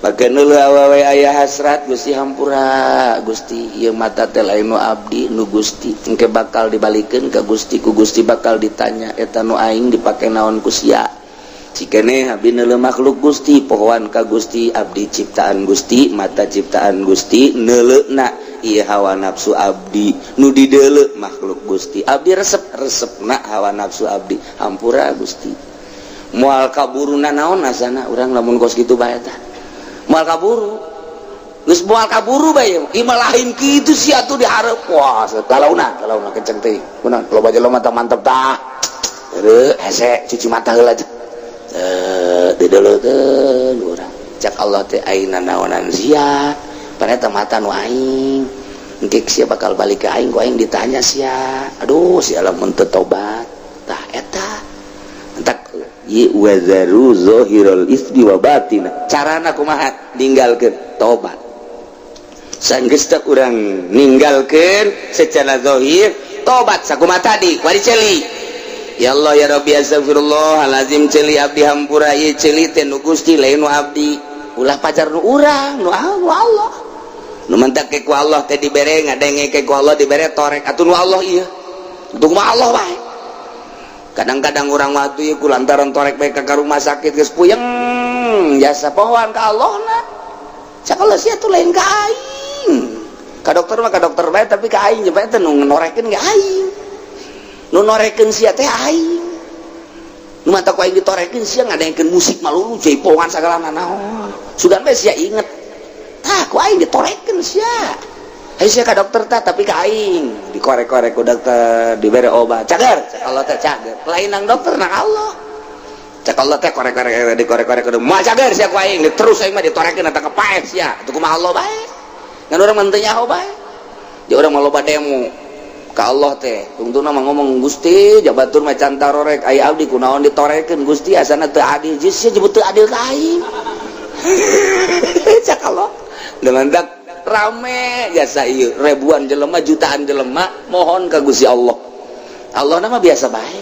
pake neuleuh awewe, aya hasrat. Gusti, hampura Gusti, ieu mata teh lain nu abdi, nu Gusti. Engke bakal dibalikeun ka Gusti, ku Gusti bakal ditanya, eta nu aing dipake naon ku sia? Cikeneh abdi neuleuh makhluk Gusti, pohoan ka Gusti, abdi ciptaan Gusti, mata ciptaan Gusti, neuleuhna ieu hawa nafsu abdi, nu dideuleu makhluk Gusti, abdi resep, resepna hawa nafsu abdi. Hampura Gusti. Moal kaburu naon asana urang lamun kos kitu bae tah. Moal kaburu, geus moal kaburu bae. Ieu lain kitu sia tuh dihareup. Wah, lalauna lalauna kenceng teh kunaon, loba jelema mata mantep tah. Heueuh, hese cuci mata heula teh, dideuleukeun urang. Cak Allah teh, aina naonan sia? Padahal mata nu aing, engke sia bakal balik ke aing, ku aing ditanya sia. Aduh, sia lamun teu tobat tah eta entak. Wazaru zahirul ismi wa batina. Carana kumaha ninggalkeun tobat? Sanggeus teh urang ninggalkeun secara zahir, tobat sakumaha tadi wari ceuli, ya Allah, ya Rabbi, astagfirullahalazim, ceuli abdi hampura, ieu ceuli teh nu Gusti, lain nu abdi. Ulah pacar nu urang, nu Allah. Nu mentak ke ku Allah teh dibere ngadenge, ke ku Allah dibere torek atuh nu Allah ieu, untuk mah Allah bae. Kadang-kadang orang waktu ieu ku lantaran torek bae ka rumah sakit, geus puyeng jasa, pohoan ka Allah na. Cak Allah, sia tuh lain ka aing, ka dokter mah ka dokter bae, tapi ka aing bae teh nu norekeun ge aing, nu norekeun sia teh aing, nu mata ku aing ditorekeun. Sia ngadengkeun musik malulu, jaipongan sagala naon, sugan bae sia inget tah ku aing ditorekeun sia. Ayo sia ka dokter tah, tapi ka aing dikorek-korek ku dokter, dibere obat, cager. Cak Allah teh cager, lain nang dokter, nang Allah. Cak Allah teh korek-korek, dikorek-korek kudu moal cager sia ku aing, terus aing mah ditorekeun eta kepaeh sia. Atuh kumaha Allah bae? Ngan urang mah teu nyaho bae. Di urang mah loba demo ka Allah teh, tungtungna mah ngomong, Gusti, jabatur mah can tarorek, aya abdi kunaon ditorekeun Gusti? Asana teu adil. Geus sia jebut teu adil ka aing. Cak Allah dengan dak rame jasa ieu, ribuan jelema, jutaan jelema mohon ka Gusti Allah. Allah nama biasa bae,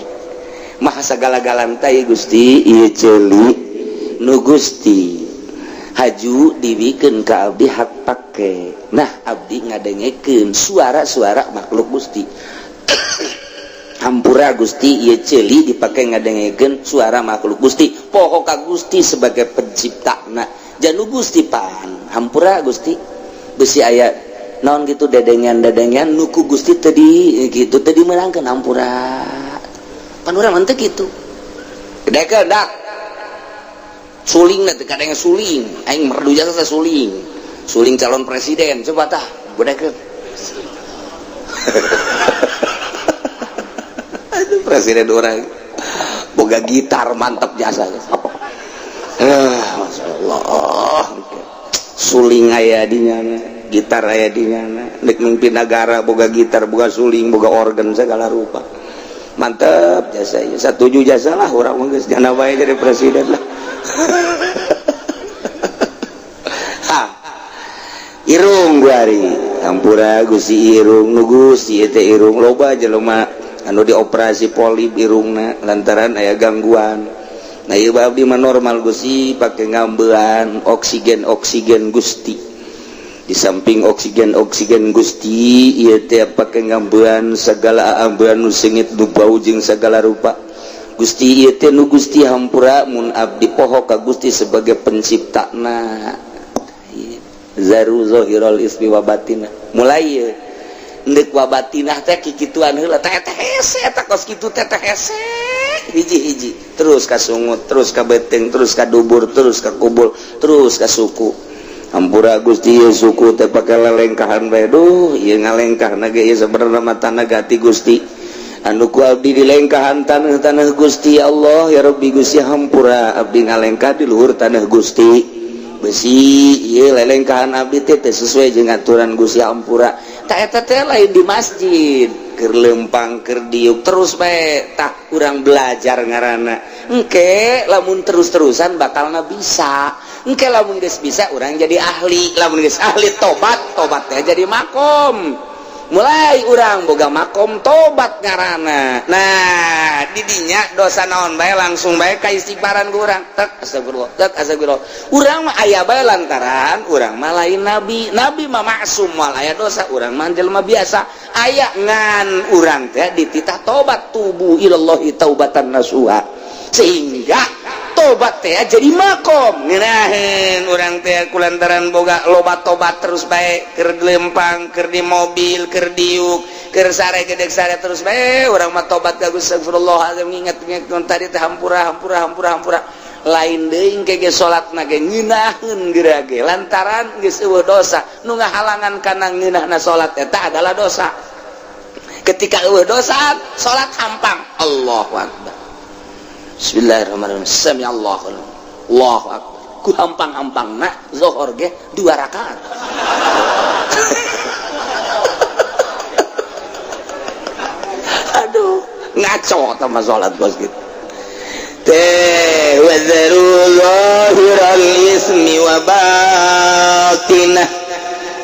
maha sagala-galana teh. Gusti, ieu ceuli nu Gusti, haju dibikeun ka abdi hak pake. Nah, abdi ngadengekeun suara-suara makhluk Gusti. Hampura Gusti, ieu ceuli dipake ngadengekeun suara makhluk Gusti, poho ka Gusti sebagai pencipta. Nah, janu Gusti pan hampura Gusti, besi aya naon gitu, dedengan-dedengan nu ku Gusti tadi gitu tadi meunangkeun. Hampura. Pan urang teh kitu, gede dak suling teh, kadang suling aing merdu jasa suling, suling calon presiden. Coba tah bedekeun. Aduh, presiden orang boga gitar mantap jasa. Masya Allah.
Suling aya di nyana, gitar aya di nyana. Dek mimpin negara boga gitar, boga suling, boga organ segala rupa. Mantep jasa ieu. Satuju jasa lah urang mah, geus jana bae jadi presiden lah. Ha. Irung guari, hampura Gusti, irung nu Gusti teh irung loba jelema anu dioperasi polip irungna lantaran aya gangguan. Nah, ieu abdi mah normal Gusti, pake ngambean oksigen oksigen Gusti. Di samping oksigen oksigen Gusti, ieu teh pake ngambean segala ambean nu seungit, nu bau jeung segala rupa Gusti. Ieu teh nu Gusti, hampura mun abdi poho ka Gusti sebagai penciptana. Zaru zahirul ismi wa batinah, mulai ieu ndek wa batinah teh kikituan heula teh teh hese eta kos kitu teh teh hese hiji-hiji terus ka sungut, terus ka beteng, terus ka dubur, terus ka kubul, terus ka suku. Hampura Gusti, ieu suku teh pake lelengkahan bae. Duh, ieu ngalengkah ge ieu sebenarnya mah tanah gati Gusti, anu ku abdi dilengkahan tanah-tanah Gusti. Allah ya Rabbi Gusti, hampura abdi ngalengkah di luhur tanah Gusti. Besi ieu lelengkahan abdi teh teh sesuai jeung aturan Gusti, hampura. Tak eta teh lain di masjid, keur lempang, keur diuk terus bae. Tah, urang belajar ngaranna engke lamun terus-terusan bakalna bisa. Engke lamun geus bisa, urang jadi ahli. Lamun geus ahli, tobat. Tobat teh jadi makom. Mulai urang boga makom tobat ngaranna. Nah, didinya dosa naon bae langsung bae ka istighfaran ku urang, tek astagfirullah, tek astagfirullah. Urang mah aya bae lantaran urang mah lain nabi. Nabi mah maksum, moal aya dosa. Urang mah jelema biasa aya, ngan urang teh dititah tobat, tubu ilallahi taubatan nasuha, sehingga tobat teh jadi makom ngeunaheun urang teh kulantaran boga loba tobat terus bae. Keur lempang, keur di mobil, keur diuk, keur sare, gedeg sare, terus bae urang mah tobat ka Gusti, astagfirullahalazim, nginget-nginget tadi teh, hampura, hampura, hampura, hampura. Lain deui engke ge salatna ge ngeunaheun geura ge, lantaran geus eueuh dosa nu ngahalangan kana ngeunahna salat eta adalah dosa. Ketika eueuh dosa, salat hampang, Allahu akbar, bismillahirrahmanirrahim, sami Allahu, Allahu akbar, ku hampang-hampangna zohor ge dua rakaat. Aduh, ngaco sama salat bos gitu teh. Wadharu zahiral ismi wa batinah,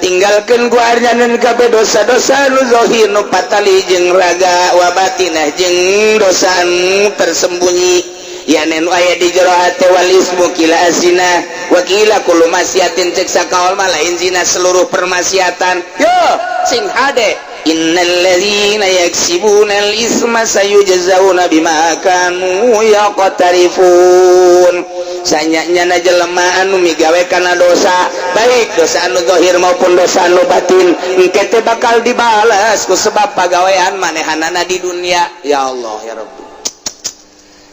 tinggalkan ku arjanan kabeh dosa-dosa nu zahir, nu patali jeung raga, wa batinah jeung dosa nu tersembunyi, yanen aya di jero hate. Wal ismu kila azina wa kila kullu maksiatin, cek sakaol mah lain zina, seluruh permaksiatan. Yo sing hade, innal ladzina yaksibuna al isma sayujzauna bima kanu yaqtarifun. Sanyanya jelema anu migawe kana dosa, baik dosa anu zahir maupun dosa anu batin, engke teh bakal dibalas ku sebab pagawean manehanana di dunia. Ya Allah ya Rabbi,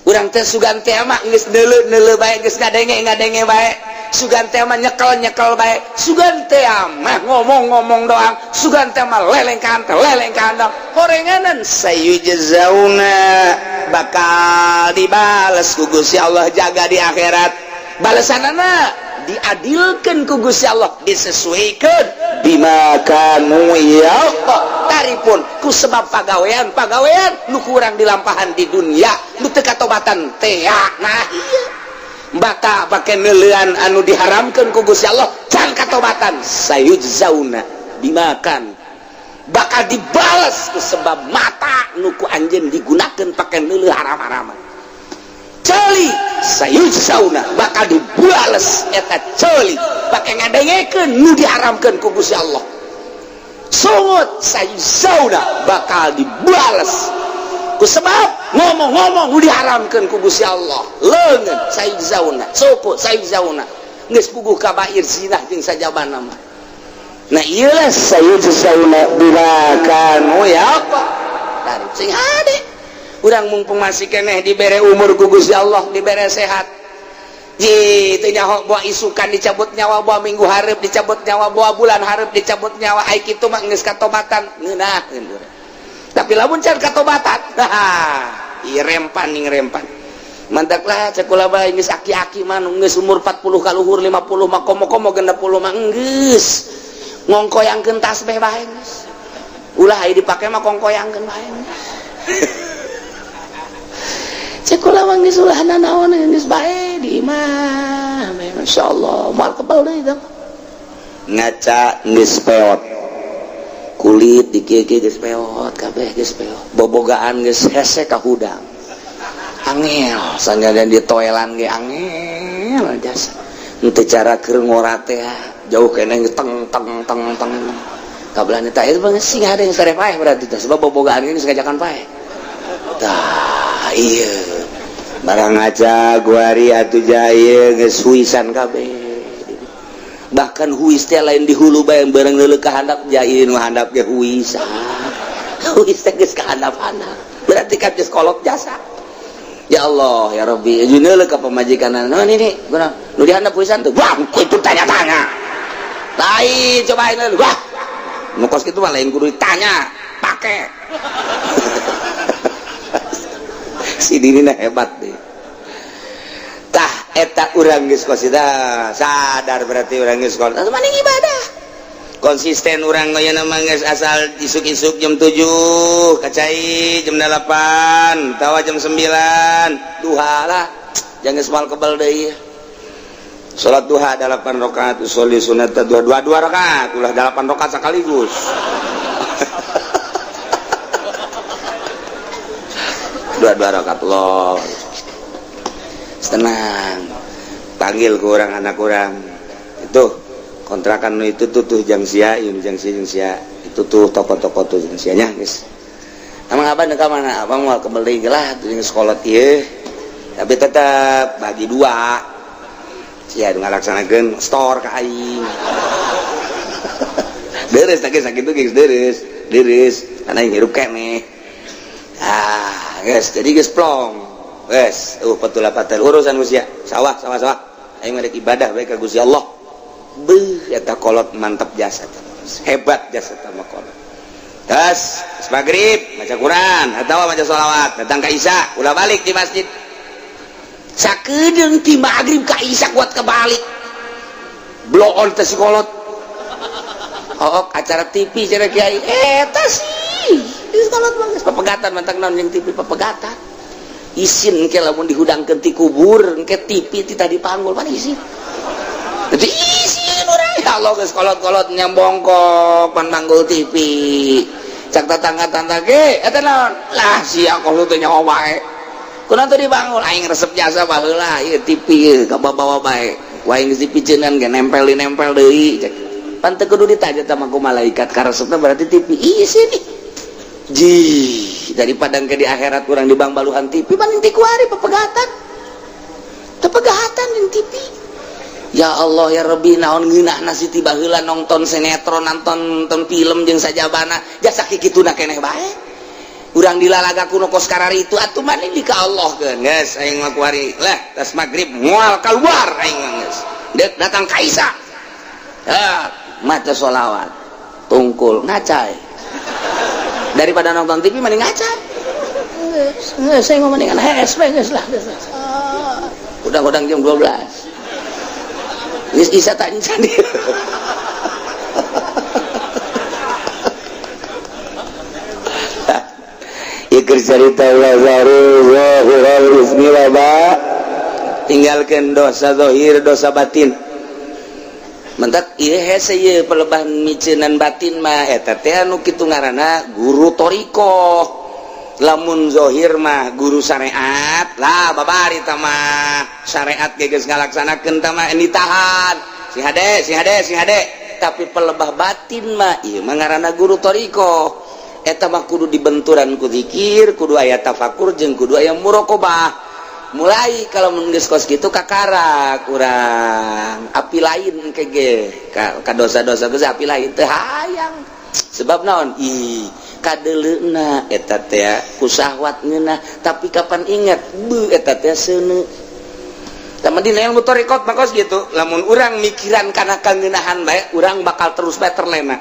urang teh sugan teh mah geus neuleu-neuleu bae, geus ngadenge-ngadenge bae, sugan teh mah nyekel-nyekel bae, sugan teh mah ngomong-ngomong doang, sugan teh mah lelengkahan teh lelengkahan doang, horenganan. Sayujzauna, bakal dibales ku Gusti Allah jaga di akhirat. Balesanana diadilkan ku Gusti Allah, disesuaikan bima kanu yaqtarifun, ku sebab pagawean pagawean nu kurang dilampahan di dunia, nu teu katobatan teh. Nah iya, baka pake neuleuan anu diharamkeun ku Gusti Allah, can katobatan. Sayujzauna dimakan, bakal dibales ku sebab mata nu ku anjeun digunakeun pake neuleuh haram-haraman. Ceuli, sayujzauna, bakal dibales eta ceuli pake ngadengekeun nu diharamkeun ku Gusti Allah. Sungut, sayujzauna, bakal dibales ku sebab ngomong-ngomong nu diharamkeun ku Gusti Allah. Leungeun, sayujzauna. Suku, sayujzauna. Geus puguh kabair zina jeung sajabana mah. Nah iyalah, sayujzauna bima kanu yaqtarifun. Sing hade urang, mumpung masih keneh dibere umur ku Gusti Allah, dibere sehat. Ji teu nyaho boa isukan dicabut nyawa, boa minggu hareup dicabut nyawa, boa bulan hareup dicabut nyawa. Ai kitu mah geus katobatan ngeunaheun urang. Tapi lamun can katobatan, ieu rempan ning rempan.
Mantak lah cek kula bae geus aki-aki mah nu geus umur 40 kaluhur, 50 mah, komo-komo 60 mah, geus ngongkoyangkeun tasbih bae geus. Ulah aya dipake mah, kongkoyangkeun bae. Cek kula mah geus ulah nanaon, geus bae di imah. Masyaallah, moal kebal deui tah. Ngaca geus peot, kulit di kieu geus peot kabeh, geus peot, bobogaan geus hese ka hudang, angel sanggadan di toelan ge angel jasa. Henteu cara keur ngorat teh jauh keneh, teng teng teng teng kabelan eta itu bang sing ada yang sare paeh, berarti teh sebab bobogaan ini sengajakan paeh tah. Iya, barang ngaca guari atuh jaya geus huisan kabeh. Bahkan huis teh lain di hulu bae, bareng leuleuk ka handap, jai nu handap ge huisan. Huis teh geus ka handap-handap, berarti kan geus kolot jasa. Ya Allah ya Rabbi, jeung ka pamajikan, "Naon ini guna nu di handap huisan tuh?" "Wah, itu tanya-tanya lain, cobain." Wah, nu kos kitu mah lain kudu ditanya, pake si diri hebat deh. Tah, eta urang geus kos sadar, berarti urang geus kolot maning ibadah konsisten. Urang aya nama geus asal isuk-isuk jam 7 kacai, jam 8 tawa, jam 9 duha lah, jangan geus moal kebal deui. Salat duha 8 rakaat, usolli sunat dua dua dua rakaat, ulah 8 rakaat sekaligus, dua dua rakaat loh. Tenang, panggil ke orang anak orang itu kontrakan itu tuh, tuh jang sia ini, jang sia, jang sia itu tuh, toko-toko tuh jang sianya guys. Emang abang ke mana? Abang mau kembali lah tuh sekolah ieu, tapi tetap bagi dua sia ngalaksanakeun store ka aing. Deres tak sakit tuh guys, deres deres karena yang hirup keneh. Ah guys, jadi guys plong guys, betul patel urusan usia sawah sawah sawah, aing merek ibadah baik ka Gusti Allah. Beuh, eta kolot mantap jasa, hebat jasa sama kolot. Terus maghrib maca Quran atau maca sholawat, datang ka Isya ulah balik di masjid. Sakedeung ti maghrib ka Isya kuat kebalik blow on teh si kolot. Oh, acara TV cara kiai eta sih di kolot mah geus papegatan. Mantak naon jeung TV papegatan, isin ke lamun dihudangkeun ti kubur engke TV ti tadi panggul mana isin. Jadi isin urang, ya Allah, geus kolot-kolot nyambongkok pan manggul TV. Cak tetangga-tetangga ge, eta naon lah, sia kolot teh nyawa bae, kunaon teu dibangun? Aing resep jasa baheula ieu TV ieu kabawa bae, wae geus dipiceunan ge nempel di nempel deui. Cek pan teu kudu ditanya sama ku malaikat, karesepna berarti TV ieu sini. Ji daripada ke di akhirat kurang di bang baluhan TV, paling ti kuari pepegatan tepegatan jeung TV. Ya Allah ya Rabbi, naon ngeunahna si tiba heula nonton sinetron, nonton nonton film jeung sajabana, jasa kikituna keneh bae urang dilalaga kuno kos kararitu atuh. Maning di ka Allah keun geus, aing mah kuari lah tas maghrib moal keluar aing mah. Geus deuk datang ka Isa, ah, maca sholawat tungkul ngacai. Daripada nonton TV mending ngacai. Geus geus, saya mah mendingan HSP geus lah. Udang-udang jam 12 geus isa tak encan. Iker cerita tinggalkan dosa zahir, dosa batin. Mentak ieu hese ieu pelebah miceunan batin mah, eta teh anu kitu ngaranna guru thoriqoh. Lamun zahir mah guru syariat lah, babari tah mah syariat ge geus ngalaksanakeun tah mah ditahan si hade si hade si hade. Tapi pelebah batin mah ieu mah ngaranna guru thoriqoh. Eta mah kudu dibenturan ku zikir, kudu aya tafakur jeung kudu aya muraqabah. Mulai kalau mun geus kos kitu kakara kurang api lain ke ge ka dosa-dosa geus api lain teu hayang. Sebab naon? Ih, kadeleuna eta teh ku syahwat ngeunah, tapi kapan ingat beuh eta teh seuneu. Tah, dina ilmu thoriqot mah kos gitu. Lamun urang mikiran kana kangeunahan bae, urang bakal terus bae terlena.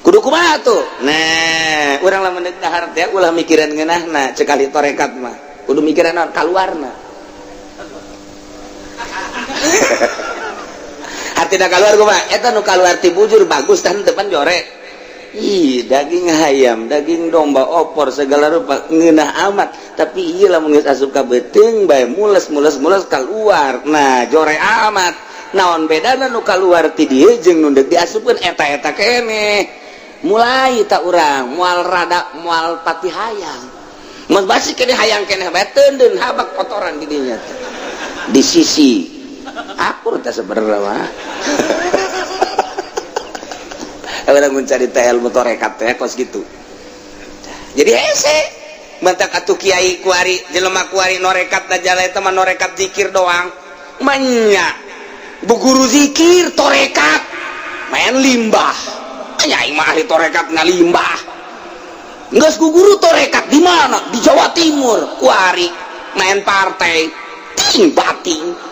Kudu kumaha tuh? Nah, urang lamun deuk dahar teh ulah mikiran ngeunahna, cek ahli tarekat mah. Kudu mikiran naon kaluarna. Hartina kaluar kumaha? Eta nu kaluar ti bujur bagus tan depan jorek. Ih, daging hayam, daging domba, opor segala rupa ngeunah amat, tapi ieu lamun geus asup ka beuteung bae mules mules mules keluar. Nah, jore amat. Naon bedana nu kaluar ti dieu jeung nu deuk diasupkeun eta-eta keneh. Mulai tak urang moal rada moal pati hayang. Mun basi keneh hayang keneh bae teundeun habak kotoran di dinya teh. Di sisi akur teh sebenarnya mah. Orang mencari ilmu torekat teh kos gitu. Jadi hese mentak atuh kiai kuari jelema kuari norekat da eta mah norekat zikir doang. Manya bu guru zikir torekat main limbah. Nya aing mah ahli torekat ngalimbah. Geus ku guru torekat di mana? Di Jawa Timur kuari main partai ting bating.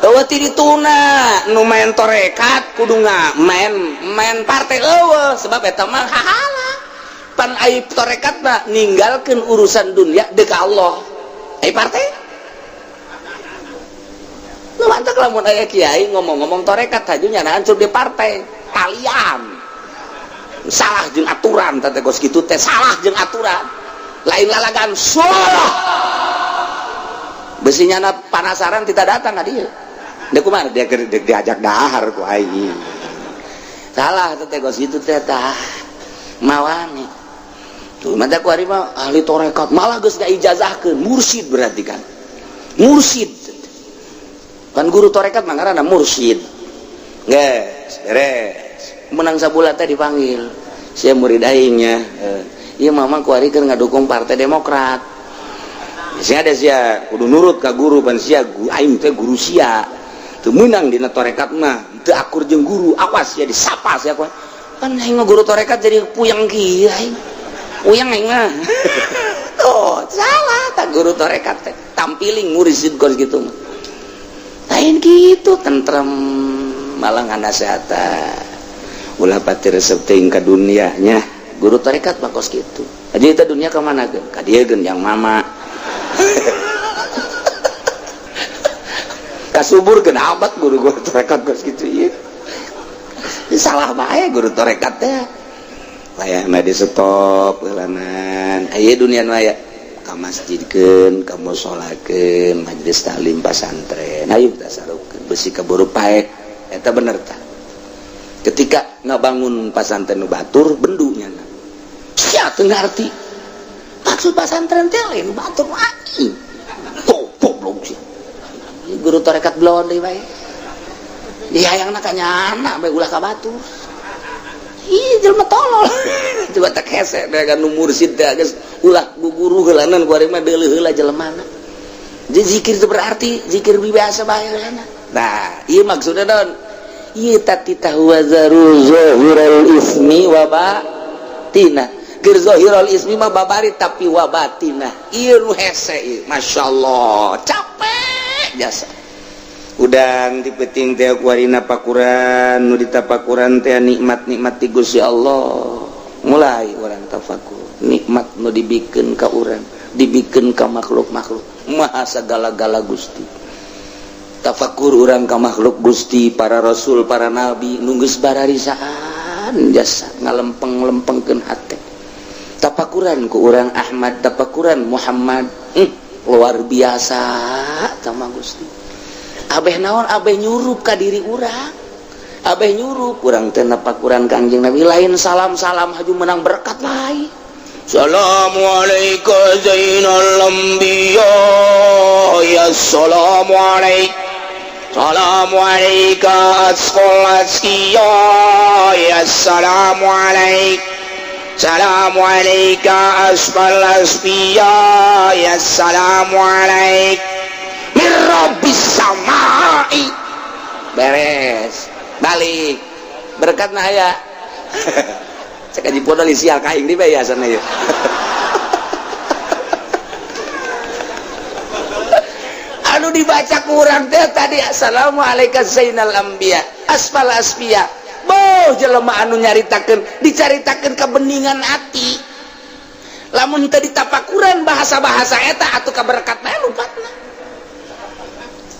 Eueuh ti dituna nu main torekat kudu main main partai eueuh sebab eta mah hahala. Pan ai torekat mah ninggalkeun urusan dunia deuk ka Allah. Ai partai? Nu mantak lamun aya kiai ngomong-ngomong torekat haju nyana hancur di partai kalian. Salah jeung aturan teh kos kitu teh salah jeung aturan. Lain lalagan salah. Besi nyana panasaran tidak datang ka dieu. Dia kumaha dia diajak dahar ku aing. Salah teh kos kitu teh tah. Mawani. Tuh mata ku ari mah ahli torekat malah geus ngaijazahkeun mursyid berarti kan. Mursyid. Kan guru torekat mah ngaranna mursyid. Geus beres. Menang sabulan teh dipanggil. Sia murid aing nya. Ieu mama ku ari keur ngadukung Partai Demokrat. Sia ada sia kudu nurut ka guru pan sia aing teh guru sia. Teu meunang dina torekat mah teu akur jeung guru awas sia disapa sia ku pan aing mah guru torekat jadi puyeng kieu aing puyeng aing mah. Oh salah tak guru torekat teh tampiling mursyid kos kitu mah lain kitu tentrem malah nganasehatan ulah pati resep teuing ka dunia nya guru torekat mah kos kitu aja eta dunia ka mana geun ka dieu geun yang mama. Kasubur kena amat guru guru torekat kos gitu iya salah bae guru torekat teh layahna di stop heulanan aya dunia nu aya ka masjidkeun ka musolakeun majelis taklim pasantren hayu tasarufkeun besi kaburu paek eta bener tah ketika ngabangun pasantren nu batur bendu nyana sia teu ngarti maksud pasantren teh lain batur aing goblok sia guru torekat belon deui bae. Di hayangna ka nyana bae ulah ka batur. Ih jelema tolol. Coba tak hese bae kan nu mursyid teh geus ulah guguru heulanan ku ari mah deuleuh heula jelemana. Jadi zikir itu berarti zikir biasa bae heulana. Nah, ieu maksudna naon? Ieu tatita huwa zaru zahiral ismi wa batina. Keur zahirul ismi mah babari tapi wa batina. Ieu nu hese ieu, masyaallah, capek jasa udang di peting teh kuarina pakuran nu ditapakuran teh nikmat-nikmat ti Gusti Allah mulai urang tafakur nikmat nu dibikeun ka urang dibikeun ka makhluk-makhluk maha sagala-gala Gusti tafakur urang ka makhluk Gusti para rasul para nabi nu geus bararisaan jasa ngalempeng-lempengkeun hate tapakuran ku urang Ahmad tapakuran Muhammad luar biasa sama Gusti abeh naon abeh nyurup ka diri urang abeh nyurup urang teh napakuran Kangjeng Nabi lain salam-salam haju menang berkat lain.
Assalamualaikum zainal anbiya ya assalamualaikum assalamualaikum asqal asqiya ya assalamualaikum assalamualaikum asfal asfiya ya assalamualaikum min rabbis samai
beres balik berkat nah aya cek aji podol sial ka aing di bae asana ieu. Anu dibaca kurang teh tadi assalamualaikum zainal anbiya asfal asfiya. Boh jelema anu nyaritakeun dicaritakeun kebeningan hati. Lamun teu ditapakuran bahasa-bahasa eta atuh kaberkat bae lupatna.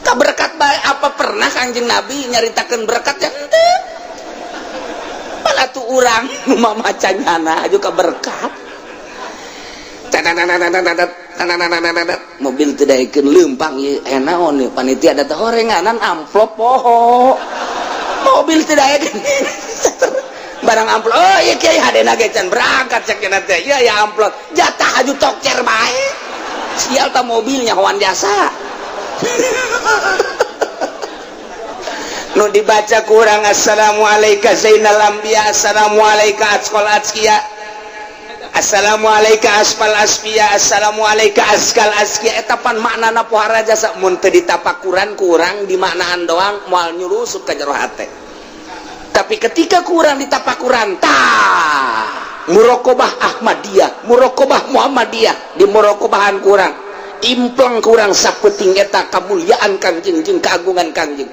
Kaberkat bae apa pernah Kangjeng Nabi nyaritakeun berkat ya henteu. Pan atuh urang nu mamaca nyana aju kaberkat. Mobil teu daekeun leumpang ieu naon ieu panitia da teh horenganan amplop poho. Mobil teu daekeun barang amplop. Oh iya kiai hadena ge can berangkat cek cenah teh. Iya ya amplop jatah aju tokcer bae. Sial ta mobilnya hoan jasa. Nu dibaca kurang assalamualaikum zainal anbiya assalamualaikum atqal atqiya assalamualaikum asfal asfiya assalamualaikum askal asqiya. Eta pan maknana pohara jasa mun teu ditapakuran kurang dimaknaan doang moal nyulusup ka jero hate. Tapi ketika kurang ditapakuran tah muraqabah Ahmadiyah, muraqabah Muhammadiyah, di muraqabahan kurang impleng kurang sapeting eta kamuliaan Kangjeng jeung keagungan Kangjeng,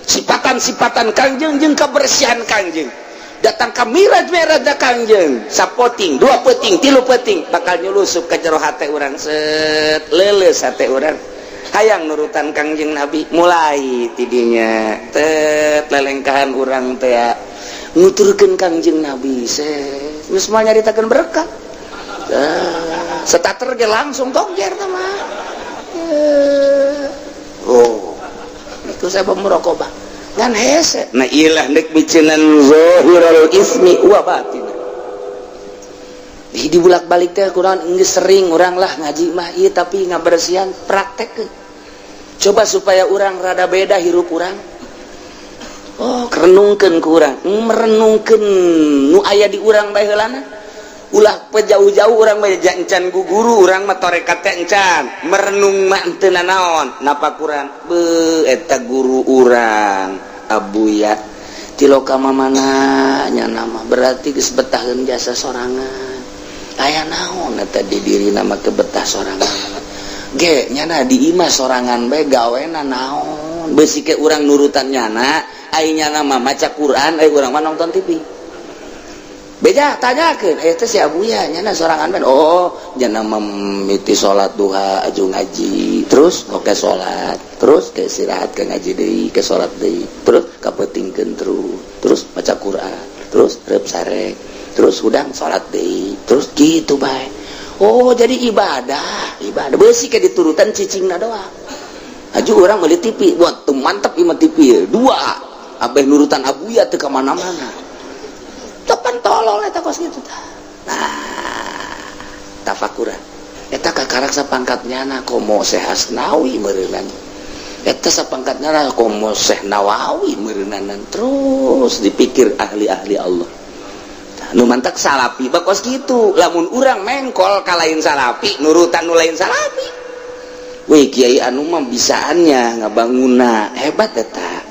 sipatan-sipatan Kangjeng jeung kebersihan Kangjeng. Datang ka miraj-miraj Kangjeng sapoting, dua peting, tilu peting bakal nyulusup ka jero hate urang set leuleus hate urang hayang nurutan Kangjeng Nabi. Mulai tidinya tet lelengkahan urang teh nuturkeun Kangjeng Nabi set geus mah nyaritakeun berkat. Setater ge langsung tokjer teh mah. Oh itu saya muraqabah ngan hese. Nah ilah nek bicinan zahirul ismi wa batin. Di bulak-balik teh kurang geus sering urang lah ngaji mah ieu tapi ngabersihan praktek. Coba supaya urang rada beda hirup urang. Oh, renungkeun ku urang, merenungkeun nu aya di urang bae heulana. Ulah jauh-jauh urang mah encan guguru urang mah tarekat teh encan. Merenung mah teu nanaon, napakuran. Beuh eta guru urang Abuya tiloka mamana nya nama berarti geus betaheun jasa sorangan. Aya naon eta di dirina mah kebetah sorangan. Ge nyana di imah sorangan bae gawena naon. Beusi ke urang nurutan nyana, ai nyana mah maca Quran, ai urang mah nonton TV. Beja tanyakeun, eta si Abuya nyana sorangan bae. Oh, nyana mimiti salat duha aju ngaji, terus oke salat, terus ke istirahat ke ngaji deui, ke salat deui, terus kapeutingkeun terus, terus maca Quran, terus reup sarek, terus hudang salat deui, terus gitu bae. Oh, jadi ibadah, ibadah beusi ke diturutan cicingna doang. Aju urang meuli TV, wah tuh mantep ieu mah TV dua. Abeh nurutan Abuya teu ka mana-mana. Tepan tolol eta kos kitu tah. Nah, tafakuran. Eta kakarak sapangkat nyana komo Syekh Asnawi meureunnan. Eta sapangkat nyana komo Syekh Nawawi meureunanan. Terus dipikir ahli-ahli Allah. Nu mantak salapi bakos gitu. Lamun urang mengkol ka lain salapi, nurutan nu lain salapi. Wih kiai anu mah bisaannya ngabanguna hebat eta.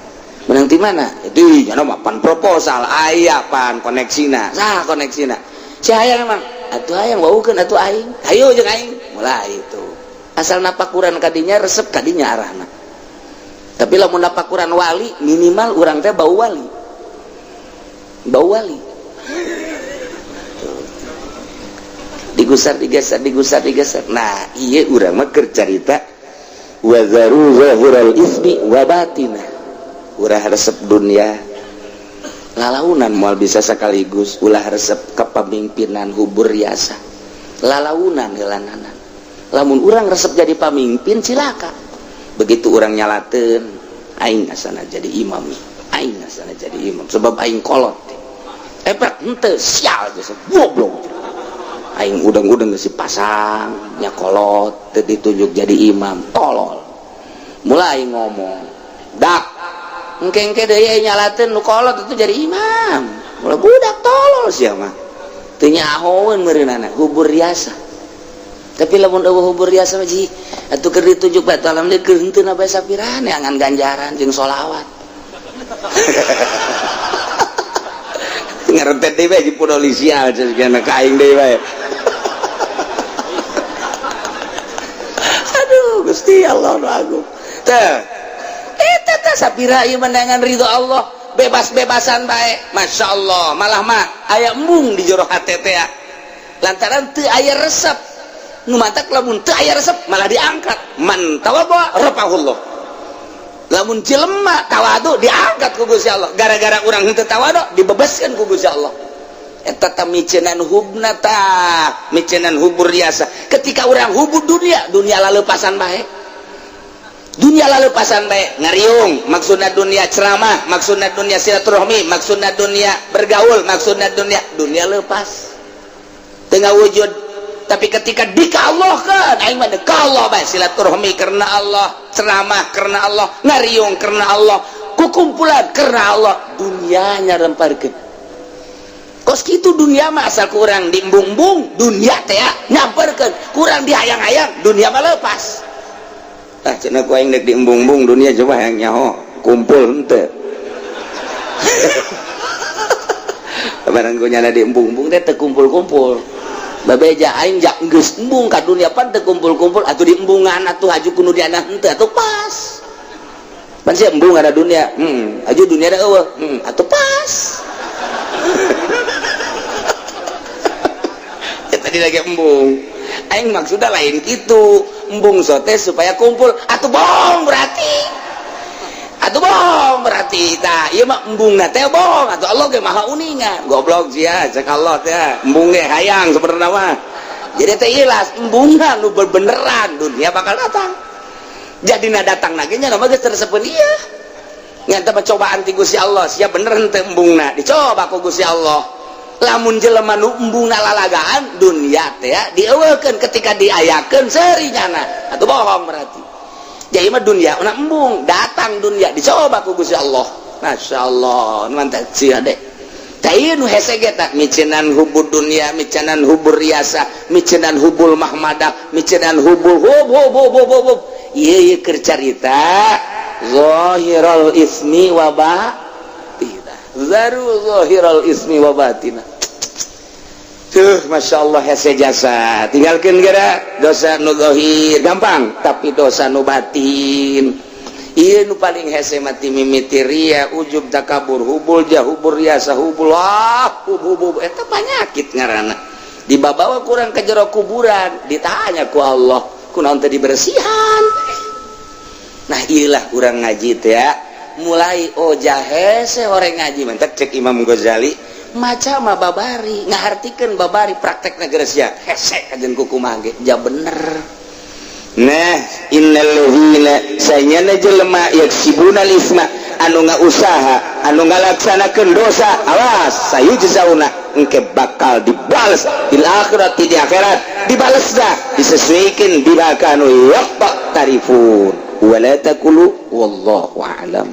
Menang di mana? Itu nyana mah pan proposal aya pan koneksina. Sah koneksina. Si hayang emang atuh hayang waukeun atuh aing. Hayu jeung aing. Mulai itu. Asal napakuran kadinya resep kadinya arahna. Tapi lamun napakuran wali minimal urang teh bau wali. Bau wali. Digusar digeser digusar digeser. Nah, ieu urang mah keur carita wa zaru zahiral ismi wa batinah. Ulah resep dunia lalaunan moal bisa sekaligus, ulah resep kepemimpinan hubur riasa lalaunan heulananan. Lamun urang resep jadi pamimpin cilaka. Begitu urang nyalateun aing asana jadi imam, aing asana jadi imam sebab aing kolot. Epek henteu sial geus goblok. Aing udang-udang geus dipasang nya kolot teu ditunjuk jadi imam, tolol. Mulai ngomong, dak engke-engke deui nyalateun nu kolot itu jadi imam. Mulai budak tolol sia mah. Teu nyahoeun meureunana hubur riasa. Tapi lamun eueuh hubur riasa mah ji atuh keur ditunjuk bae alhamdulillah keur henteu na bae sapirane angan ganjaran jeung sholawat. Ngarentet deui bae di polisi cenah ka aing deui bae. Aduh Gusti Allah nu agung. Teh eta teh sapira ieu menangan ridho Allah, bebas-bebasan bae. Masya Allah, malah mah aya embung di jero hate teh.
Lantaran teu aya resep. Nu matak lamun teu aya resep malah diangkat. Man tawadhu rafa'ahullah. Lamun jelema tawadu diangkat ku Gusti Allah. Gara-gara urang henteu tawadu dibebaskeun ku Gusti Allah. Eta tah micenan hubna tah, micenan hubur biasa. Ketika urang hubur dunia, dunia laleupasan bae. Dunia lalepasan bae ngariung, maksudna dunia ceramah, maksudna dunia silaturahmi, maksudna dunia bergaul, maksudna dunia dunia lepas. Tengah wujud. Tapi ketika dikallahkan, aing mah Allah bae silaturahmi karena Allah, ceramah karena Allah, ngariung karena Allah, kukumpulan karena Allah, dunianya remparkeun. Kos kitu dunia mah asal kurang diembung-embung, dunia teh nyamperkeun, kurang dihayang-hayang, dunia mah lepas.
Ah, cenah ku aing dek diembung-embung dunia coba yang nyaho kumpul henteu. Barang ku nyana diembung-embung teh teu kumpul-kumpul. Babeja aing jak geus embung ka dunia pan teu kumpul-kumpul atuh diembungan atuh haju ku nu diana henteu atuh pas. Pan sia embung ada dunia, haju dunia da eueuh, atuh pas. Ya tadi lagi embung. Aing maksudnya lain gitu, embung sote supaya kumpul atuh bohong berarti. Atuh bohong berarti tah ieu mah embungna teh bohong atuh Allah ge maha uninga. Goblok sia cek Allah teh embung ge hayang sebenarnya mah. Jadi teh ilas embungna nu bebeneran dunia bakal datang. Jadi na datang lagi nya mah geus tersepeun ieu. Ngan teh cobaan ti Gusti Allah, sia bener henteu embungna dicoba ku Gusti Allah. Lamun jelema nu embungna lalagaan dunia teh dieuweukeun ketika diayakeun seuri nyana atuh bohong berarti. Jadi mah dunia una embung datang dunia dicoba ku Gusti Allah. Masyaallah nu mantap sia deh. Tah ieu nu hese ge tah micenan hubur dunia, micenan hubur riasa, micenan hubul mahmadah, micenan hubul hub hub hub hub hub. Ieu ieu keur carita zahiral ismi wa batina. Zaru zahiral ismi wa batina. Tuh, Masya Allah hese jasa. Tinggalkan gara dosa nu zahir gampang, tapi dosa nu batin. Ieu nu paling hese mati mimiti ria, ujub, takabur, hubul jah, hubur riasa, hubul ah, hub hub hub. Eta panyakit ngaranna. Dibabawa kurang ke jero kuburan, ditanya ku Allah, kunaon teh dibersihan. Nah, ieulah urang ngaji teh ya. Mulai oh jahese orang ngaji mentek cek Imam Ghazali. Maca mah babari ngahartikeun babari praktek negara sia hese kajen kukumaha ge ja bener. Nah innal ladzina sanyana jelema yaksibuna isma anu ngausaha anu ngalaksanakeun dosa awas sayujzauna engke bakal dibales di akhirat di akhirat dibales dah disesuaikan bima kanu yaqtarifun wala taqulu wallahu a'lam.